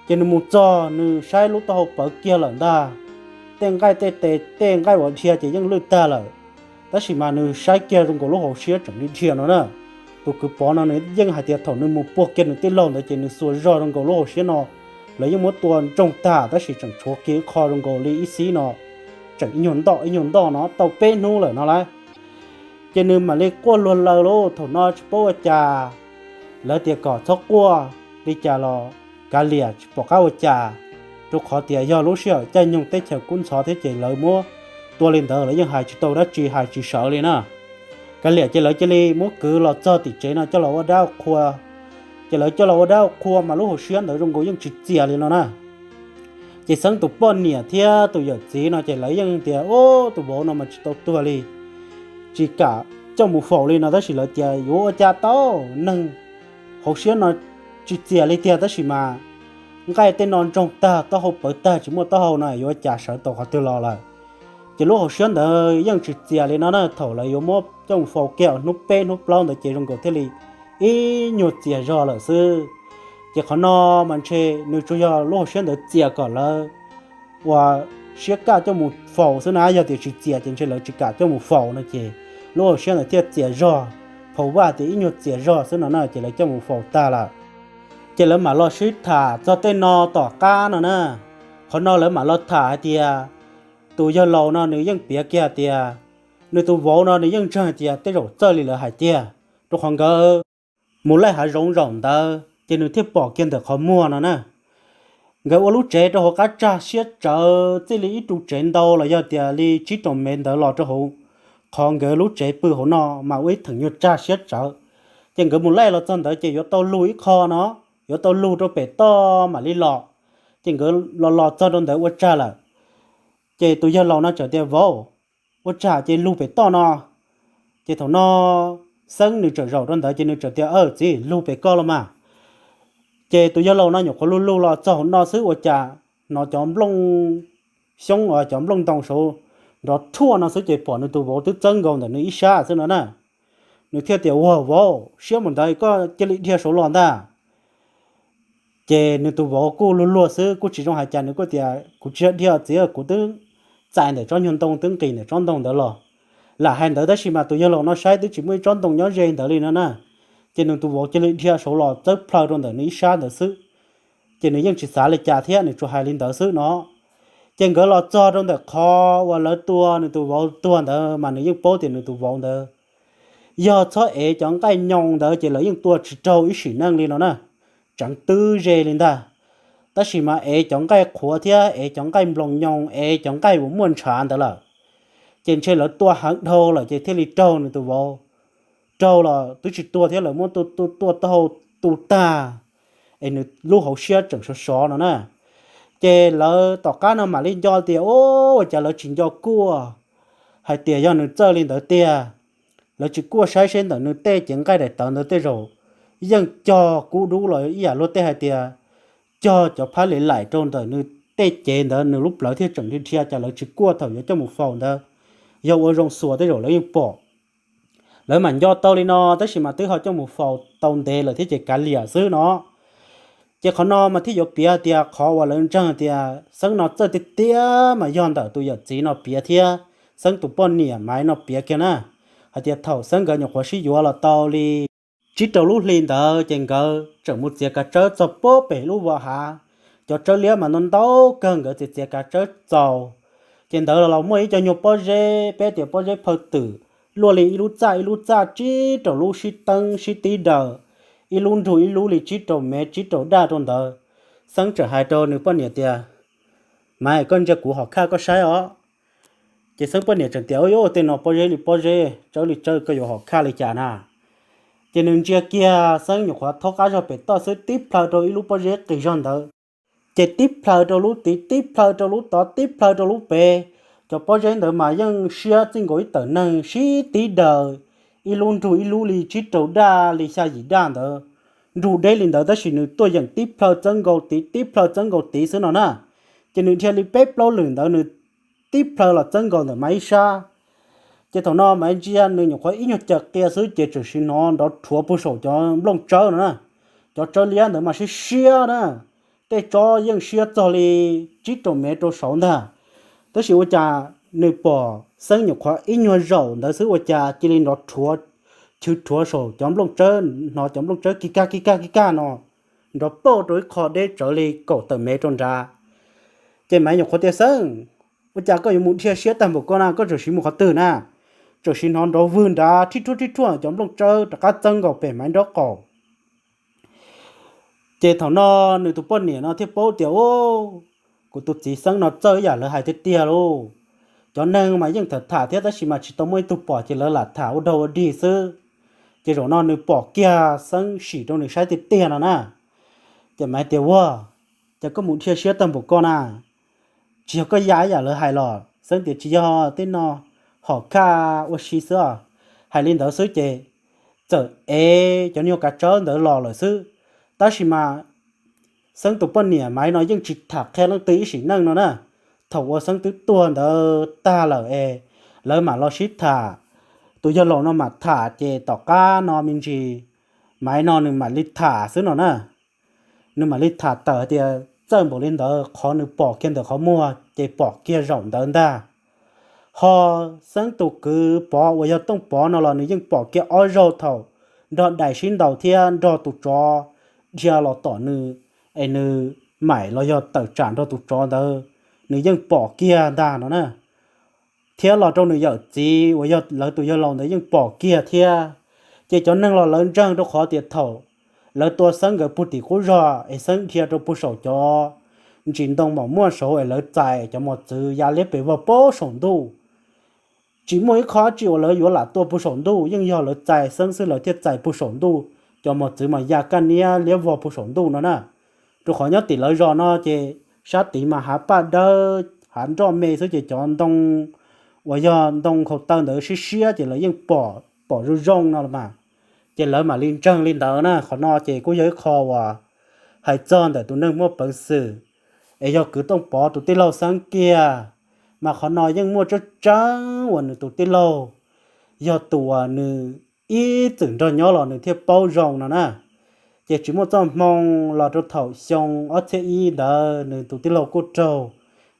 ces nws mus txog nws saib lub taub hau pawv kiag lawm ntag. tej nqaij tej tes tej nqaij uas dhia ces yeej lwj tag lawm. Tab sis mas nws saib kiag zoo nkaus lub hauv siab tseem li dhia no na. Tus kwv Pov no nws yeej hais tias thaum nws mus puag kiag nws tij laug ntawd ces nws xuas zog zoo nkaus lub hauv siab no, lawv yeej muab tua ntsoog tag tab sis tseem tshuav kiag ib qho zoo nkaus li ib xib no, tseem ib nyuag ntoj ib nyuag ntoj no tau peb hnub lawm no lauj. Ces nws mam li quaj luag laws lauj, thaum no tsis paub ua cas. Lawv tias kom txhob quaj li cas los kav liam tsis pom qab ua cas, rau qhov tias yog lub sij hawm caij nyoog teb chaws kub ntxhov thiab ces lawv muab tua li ntawd lawv yeej hais tsis tau dab tsi hais tsis sawv li na. Kav liam ces lawv cia li muab kwv los txog tim tsev no coj los ua dab ua qhua. Ces lawv coj los ua dab ua qhua mas lub hauv siab ntawd zoo nkaus yeej tsis txias li no na. Ces Xeeb tus poj niam thiab tus yawm txiv no ces lawv yeej tias, Ub, tus vauv no mas tsis tau tuag li, tsis kam coj mus faus li no, tab sis lawv tias yuav ua cas tau, neeg hauv siab no tsis txias li tiag, tab sis mas nqaij tej no ntsoog tag, taub hau pawv tag tsis muaj taub hau no yuav ua cas sawv tau qhov twg los lawm. Ces lub hauv siab ntawd yeej tsis txias li no na, thaum lawv yuav muab coj mus faus kiag hnub peb hnub plaub ntawd ces zoo nkaus thiaj li ib nyuag txias zog lawm xwb. Ces qhov no mas ntshe nws tsuas yog lub hauv siab ntawd txias kom lawv ua siab kaj coj mus faus xwb na, yog tias tsis txias ces ntshe lawv tsis kam coj mus faus no ces lub hauv siab ntawd thiaj txias zog, phau vaj tias ib nyuag txias zog xwb no na ces lawv coj mus faus tag lawm. Ces lawv mam los sib tham txog tej no tom qab no na. Qhov no lawv mam los tham hais tias tus yawg laus no nws yeej piav kiag tias nws tus vauv no nws yeej ntseeg tias tej zaum txawj li lawv hais tiag, rau qhov nkawd mus laij hav zoov zaum ntawd ces nws thiaj pom kiag ntawm qhov muag no na. Nkawd ua lub tsev rau hauv qab tsag siab tsawv, txij li ib ru tsev ntau los yog tias li tsib rau mev ntawd los rau hauv qhov nkawd lub tsev pw hauv no mas ua ib theem nyuag tsag siab tsawv. Ces nkawd mus laij los txog ntawd ces yuav tau lug ib qho no, yuav tau lug rau pem toj mam li los. Ces nkawd los los txog rau ntawd ua tsag lawm. Ces tus yawg laus no txawm tias, Vauv, ua tsag ces lug pem toj no. Ces thaum no Xeeb nws txawm zaum rau ntawd ces nws txawm tias, Aw txiv, lug pem koj los mas. Ces tus yawg laus no nyuam qhuav lug lug los txog hauv no xwb ua cas hnov cov nplooj xyoob, cov nplooj ntoo saud nrov thuaj no xwb ces pom nws tus vauv twb txawb nkaus ntawm nws ib sab xwb no na. Nws thiaj tias, Ua vauv, siab mus ntawd koj cia li dhia saud los ntag. Ces nws tus vauv kuj luag luag xwb kuj tsis zoo hais cas, nws kuj tias, Kuv tsis dhia txiv, kuv twb txais ntawm tsob nyuag ntoo, twb nqis ntawm tsob ntoo ntawd los. Lam hais ntawd tab sis mas tus yawg laus no saib twb tsis muaj ib tsob ntoo nyob ze ntawd li no na. Ces nws tus vauv cia li dhia saud los txawb plhaw rau ntawm nws ib sab ntawd xwb. Ces nws yeej tsis xav li cas thiab, nws tsuas hais li ntawd xwb no. Ces nkawd los txog rau ntawm qhov uas lawv tua nws tus vauv tuag ntawd mas nws yeej paub tias nws tus vauv ntawd yog txhob ev cov nqaij nyoo ntawd ces lawv yeej tua tsis raug ib sim neej li no na, tseev twb ze li ntag. Tab sis mas ev cov nqaij qhuav thiab ev cov nqaij nploos nyoo, ev cov nqaij uas muaj ntshav ntawd lawm, ces ntshe lawv tua heev dhau lawm ces thiaj li raug nws tus vauv. Raug los twb tsis tua thiab, lawv muab tua tua taub hau tu tag es nws lub hauv siab tseem sov sov no na. Ces lawv tom qab no mam li nco tias, Ua cas lawv tsis nco kuaj hais tias yog nws txawj li ntawd tiag? Lawv tsis kuaj saib seb ntawm nws tej cev nqaij daim tawv ntawd tej zaum yeej cog kub dub los ib yam luag tej hais tias cog cov phab li laim rau ntawm nws tej cev ntawd nws lub plawv thiaj tseem li dhia, cas lawv tsis kuaj thaum yuav coj mus faus ntawd? Yog ua zoo xuas tej zaum lawv yeej pom. Lawv mam nco tau li no tab sis mas twb ho coj mus faus tau ntev lawm thiab ces kav liam xwb no. Ces qhov no mas thiaj yuav piav tias qhov uas lawv ntseeg tias Xeeb no txawj tiag tiag mas yog ntawm tus yawm txiv no piav thiab Xeeb tus poj niam Maiv no piav kiag na, hais tias thaum Xeeb nkawd nyuam qhuav sib yuav los tau li tsib rau lub hli ntawd ces nkawd tseem mus txiav kav tsawb txog puag pem lub vos hav. Cov tsawb liab mas ntau ntau kawg, nkawd txiav txiav kav tsawb txaus. Ces ntawd los muaj ib co nyuag pob zeb, peb tias pob zeb phaw twm, luaj li ib lub txaj ib lub txaj tsib rau lub sib teeb sib tib daws, ib lub nrug ib lub li tsib rau mev tsib rau daj rau ntawd. Xeeb txawm hais rau nws poj niam tias, Maiv, koj ntsia kuv hom khaj koj saib os. Ces Xeeb poj niam tseem tias, Ub, tej no pob zeb li pob zeb, tsawb li tsawb, koj yuav hom khaj li cas na? Ces nws ntsia kiag Xeeb nyuam qhuav thaub qab zog pem toj xwb, tib plhaw rau ib lub pob zeb qis zog ntawd. Ces tib plhaw rau lub tid, tib plhaw rau lub tod, tib plhaw rau lub pem. Cov pob zeb ntawd mas yeej siab txij nkaus ib tawm neeg sib tib daws, ib lub nrug ib lub li tsib rau daj li xya yim daj ntawd, nrug deb li ntawd tab sis nws tuaj yeem tib plhaw txawb nkaus tid, tib plhaw txawb nkaus tid xwb no na. Ces nws dhia li peb plaub lwm ntawd nws tib plhaw los txawb nkaus ntawm Maiv ib sab. Ces thaum no Maiv ntsia nws nyuam qhuav ib nyuag caws qia xwb ces tseem sim hnov nrov rhuav puag saum cov nplooj tsawb no na. Cov tsawb liab ntawd mas siab siab na, tej tsob yeej siab txog li tsib rau mev rau saud ntag. Tab sis ua cas nws pom Xeeb nyuam qhuav ib nyuag zaum ntawd xwb ua cas cia li nrov rhuav, chwv rhuav saum cov nplooj tsawb, hnov cov nplooj tsawb kig kag kig kag kig kag no nrov pauj rau ib qho deb tsawv li kaum tawm mev rau nrad. Ces Maiv nyuam qhuav tias, Xeeb, ua cas koj yuav mus dhia siab tag npaum ko na, koj tseem siv mus qhov twg na? Tseem siv hnov nrov vwg nrad rhib rhuaj rhib rhuaj cov nplooj tsawb rov qab txawb nkaus pem Maiv nraub qaum. Ces thaum no nws tus poj niam no thiaj paub tias, Ub, kuv tus txiv Xeeb no txawj ib yam lawv hais tiag tiag lauj. Cov neeg mas yeej tham tham thiab tab sis mas tsis tau muaj ib tug pom ces lawv lam tham ua dog ua dig xwb. Ces zaum no nws pom kiag Xeeb sim rau nws saib tiag tiag no na. Ces Maiv tias, Ua, ces koj mus dhia siab tag npaum ko na, tsis yog koj ya ib yam lawv hais los? Xeeb tias, Tsis yog, tej no hom khaj ua si xwb os. Hais li ntawd xwb ces txawm ev cov nyuag kav tsawb ntawd los lawm xwb. Tab sis mas Xeeb tus poj niam Maiv no yeej tsis tham qhia leej twg ib sim neej no na. Thaum uas Xeeb twb tuag ntawd tag lawm es lawv mam los sib tham, tus yawg laus no mam tham ces tom qab no me ntsis Maiv no nws mam li tham xwb no na. Nws mam li tham tawm tias txawj npaum li ntawd qhov nws pom kiag ntawm qhov muag ces pom kiag zaum ntawd ntag. Ho Xeeb tus kwv Pov uas yog Tooj Pov no los nws yeej pom kiag ob zaug thaum nrog dais sib ntaus thiab nrog tus tsov dhia los tom nws, es nws maim los yog tawm tsam nrog tus tsov ntawd, nws yeej pom kiag ntag no na. Thiab los rau nws yawm txiv uas yog lawv tus yawg laus ntawd yeej pom kiag thiab. Ces cov neeg los lawv ntseeg rau qhov tias thaum lawv tua Xeeb nkawd puag tim qub zog es Xeeb dhia rau puag saum cov ntsis ntoo mos muaj saud es lawv txais cov mos txwv ya liab pes vog puag saum ntuj. Tsis muaj ib qho tsi uas lawv yuav lam tua puag saum ntuj, yeej yog lawv txais Xeeb xwb lawv thiaj txais puag saum ntuj, cov mos txwv mas ya kaj niab liab vog puag saum ntuj no na. Rau qhov nyob tim lawv zos no ces sab tid mas hav paj dawb hav nroj me xwb ces cov ntoo uas yog ntoo nkhaus taw ntawd siab siab ces lawv yeej pom pom zoo zoo no los mas. Ces lawv mam li ntseeg li ntawd na. Qhov no ces kuj yog ib qho uas hais txog ntawm tus neeg muaj peev xwm es yog kwv Tooj Pov tus tij laug Xeeb kiag. Mas qhov no yeej muaj tseeb tseeb uas nws tus tij laug yog tus uas nws ib txwm nrog nyob los nws thiaj paub zoo no na. Ces tsis muaj txoj hmoo los rau thaum xyoo ob txhiab ib ntawd nws tus tij laug kuj raug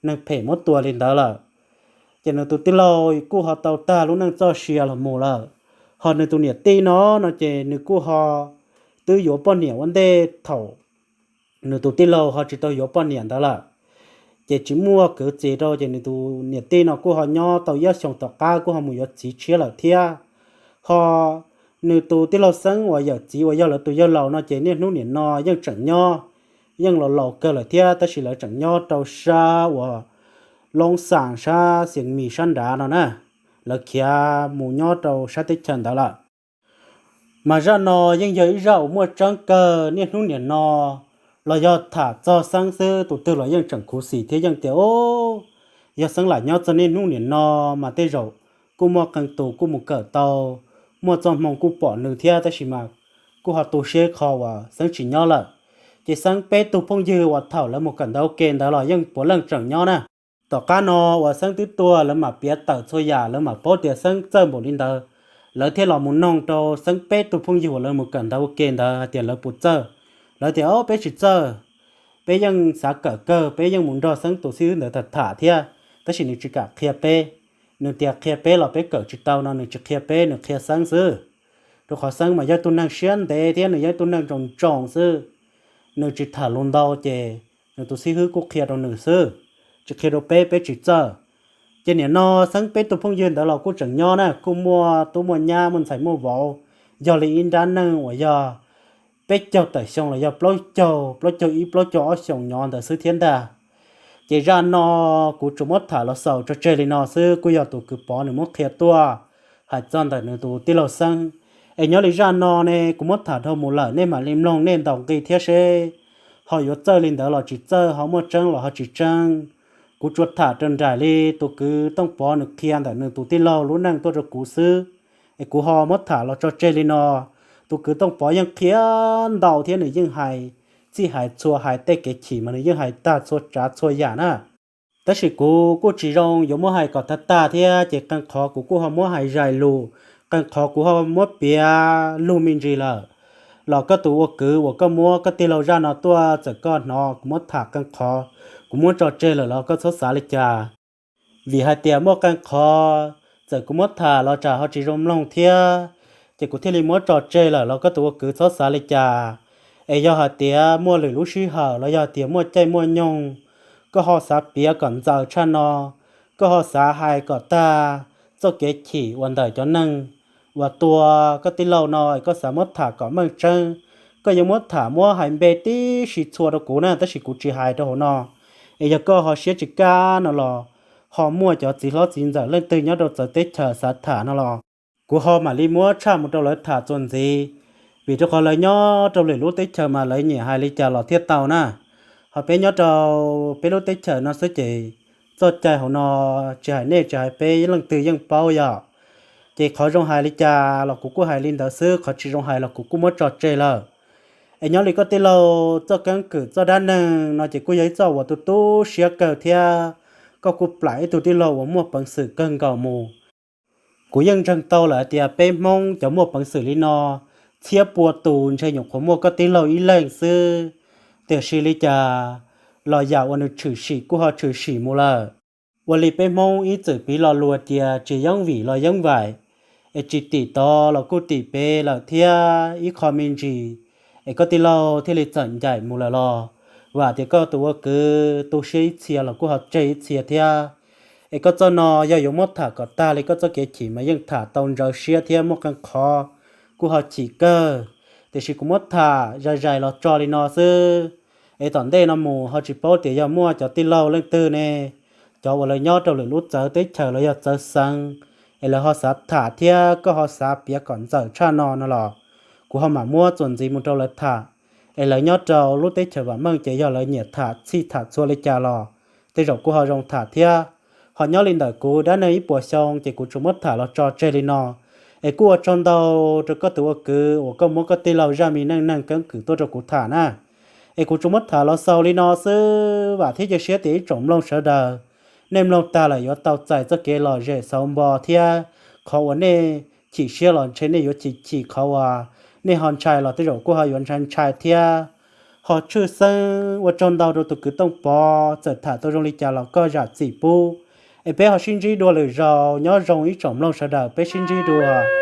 neeg phem muab tua li ntawd lawm. Ces nws tus tij laug kuj ho tau tag lub neej txoj sia los mus lawm. Ho nws tus niam tij no, no ces nws kuj ho twb yuav poj niam ua ntej thaum nws tus tij laug ho tsis tau yuav poj niam ntawd lawm. Ces tsis muaj kwv txiv rau ces nws tus niam tij no kuj ho nyob tau ib xyoos tom qab kuj ho mus yuav txiv tshiab lawm thiab. Ho nws tus tij laug Xeeb uas yawm txiv uas yog lawv tus yawg laus no ces niaj hnub nim no yeej tseem nyob, yeej los laus kawg lawm thiab tab sis lawv tseem nyob rau sab uas Loob Xas sab Xias Mis sab nrad no na. Lawv khiav mus nyob rau sab teb chaws ntawd lawm. Mas zaj no yeej yog ib zaj uas muaj tseeb kawg niaj hnub nim no los yog tham txog Xeeb xwb tus twg los yeej tseem khuv xim thiab yeej tias, Ub, yog Xeeb lam nyob txog niaj hnub nim no mas tej zaum kuj muaj qee tus kuj mus kawm tau, muaj txoj hmoo kuj pom nws thiab tab sis mas kuj ho tu siab qho uas Xeeb tsis nyob lawm. Ces Xeeb peb tug phooj ywg uas thaum lawv mus kawm ntawv ua ke ntawd los yeej puav leej tseem nyob na. Tom qab no uas Xeeb twb tuag lawv mam piav tawm txhua yam, lawv mam paub tias Xeeb txawj npaum li ntawd. Lawv thiaj los mus noog rau Xeeb peb tug phooj ywg uas lawv mus kawm ntawv ua ke ntawd hais tias lawv puas txawj. Lawv tias, Ob, peb tsis txawj, peb yeej xav kawm kawg, peb yeej mus nrog Xeeb tus xib hwb ntawd tham tham thiab, tab sis nws tsis kam qhia peb. Nws tias qhia peb los peb kawm tsis tau no nws tsis qhia peb, nws qhia Xeeb xwb. Rau qhov Xeeb mas yog ib tug neeg siab ntev thiab nws yog ib tug neeg ntsoo ntsoo xwb. Nws tsis tham lus ntau ces nws tus xib hwb kuj qhia rau nws xwb, tsis qhia rau peb, peb tsis txawj. Ces nim no Xeeb peb tug phooj ywg ntawd los kuj tseem nyob na, kuj muaj tub muaj nyab muaj ntxhais muaj vauv, yog li ib nrab neej uas yog peb caug tawm xyoo los yog plaub caug, plaub caug ib plaub caug ob xyoos nyob ntawd xwb thiab ntag. Ces zaj no kuv tsuas muab tham los xaus tso tseg li no xwb, kuj yog tus kwv Pov nws muab qhia tuaj hais txog ntawm nws tus tij laug Xeeb. Es nyob li zaj no ne kuv muab tham dhau mus lawm, nej mam li mloog nej ntaus nqi thiab seb ho yuav txawj li ntawd los tsis txawj, ho muaj tseeb los ho tsis tseeb. Kuv tsuas tham raws nraim li tus kwv Tooj Pov nws qhia ntawm nws tus tij laug lub neej tuaj rau kuv xwb, es kuv ho muab tham los tso tseg li no. Tus kwv Tooj Pov yeej qhia ntau thiab nws yeej hais txij hais txhua, hais tej kev chim mas nws yeej hais tag txhua tsav txhua yam na. Tab sis kuv kuj tsis zoo yuav muab hais kom tag tag thiab ces qee qhov kuv kuj ho muab hais zais lus, qee qhov kuv ho muab piav lug me ntsis lawm. Los koj tus ua kwv uas koj muab koj tij laug zaj no tuaj, txawm koj hnov kuv muab tham qee qhov, kuv muab tso tseg lawm los koj txhob xav li cas. Vim hais tias muaj qee qhov txawm kuv muab tham los tsam ho tsis zoo mloog thiab, ces kuv thiaj li muab tso tseg lawm los koj tus ua kwv txhob xav li cas. Es yog hais tias muaj lwm lub sij hawm los yog tias muaj caij muaj nyoog, koj ho xav piav kom ntxaws tshaj no, koj ho xav hais kom tag txoj kev chim uas ntawm cov neeg uas tua koj tij laug no es koj xav muab tham kom meej tseeb, koj yuav muab tham muab hais npe tib si txhua rau kuv na, tab sis kuv tsis hais rau hauv no. Es yog koj ho siab tsis kaj no los ho muaj cov txiv hlob txiv ntxawm leej twg nyob rau txawv teb chaws xav tham no los kuv ho mam li muab tshaj mus rau lawv tham txuas ntxiv, vim rau qhov lawv nyob rau lwm lub teb chaws mas lawv nyiam hais li cas los thiaj tau na. Ho peb nyob rau peb lub teb chaws no xwb ces txoj cai hauv no tsis hais nej tsis hais peb leej twg yeej paub yom. Ces qhov zoo hais li cas los kuv kuj hais li ntawd xwb, qhov tsis zoo hais los kuv kuj muab tso tseg lawm. Es nyob li koj tij laug txoj keeb kwm txoj dab neeg no ces kuj yog ib txoj uas tu tu siab kawg thiab, koj kuj plam ib tug tij laug uas muaj peev xwm kawg nkaus mus. Kuv yeej ntseeg tau lawm hais tias peb Hmoob cov muaj peev xwm li no txhiab pua tus ntshe nyuam qhuav muaj koj tij laug ib leeg xwb, tiam sis li cas los yam uas nws tshwm sim kuj ho tshwm sim mus lawm. Ua li peb Hmoob ib txwm piv lo lus tias tsis yeeb vim los yeeb vaim, es tsis tim tod los kuj tim pem lawm thiab ib qho me ntsis, es koj tij laug thiaj li txawm ncaim mus lawm los vam tias koj tus ua kwv tu siab ib txhia los kuj ho tseg ib txhia thiab. Es koj txoj no yog yuav muab tham kom tag li koj txoj kev chim mas yeej tham tau ntxaws siab thiab muaj qee qhov kuj ho chim kawg, tiam sis kuv muab tham zais zais los tso li no xwb. Es tom ntej no mus ho tsis paub tias yog muaj cov tij laug leej twg ne, cov uas lawv nyob rau lwm lub txawv teb chaws los yog txawv xeev, es lawv ho xav tham thiab koj ho xav piav kom ntxaws tshaj no no los kuv ho mam muab txuas ntxiv mus rau lawv tham. Es lawv nyob rau lub teb chaws vam meej ces yog lawv nyiam tham txhij tham txhua li cas los tej zaum kuj ho zoo tham thiab. Ho nyob li ntawm kuv dab neeg ib puas xyoo ces kuv tsuas muab tham los tso tseg li no. Es kuj ua tsaug ntau rau koj tus ua kwv uas koj muab koj tij laug zaj me neej neeg keeb kwm tuaj rau kuv tham na. Es kuv tsuas muab tham los xaus li no xwb, vam thiab cia siab tias ib tsoom mloog sawv daws, nej mloog tag lawm yuav tau txais txoj kev lom zem xauv npo thiab qhov uas nej chim siab los ntshe nej yuav chim chim, qhov uas nej ho ntshai los tej zaum kuj ho yuav ntshai ntshai thiab. Ho tshwj xeeb ua tsaug ntau rau tus kwv Tooj Pov, txawm tham tau zoo li cas los koj zam txim pub. Es peb ho sib ntsib dua lwm zaus, nyob zoo ib tsoom mloog sawv daws, peb sib ntsib dua.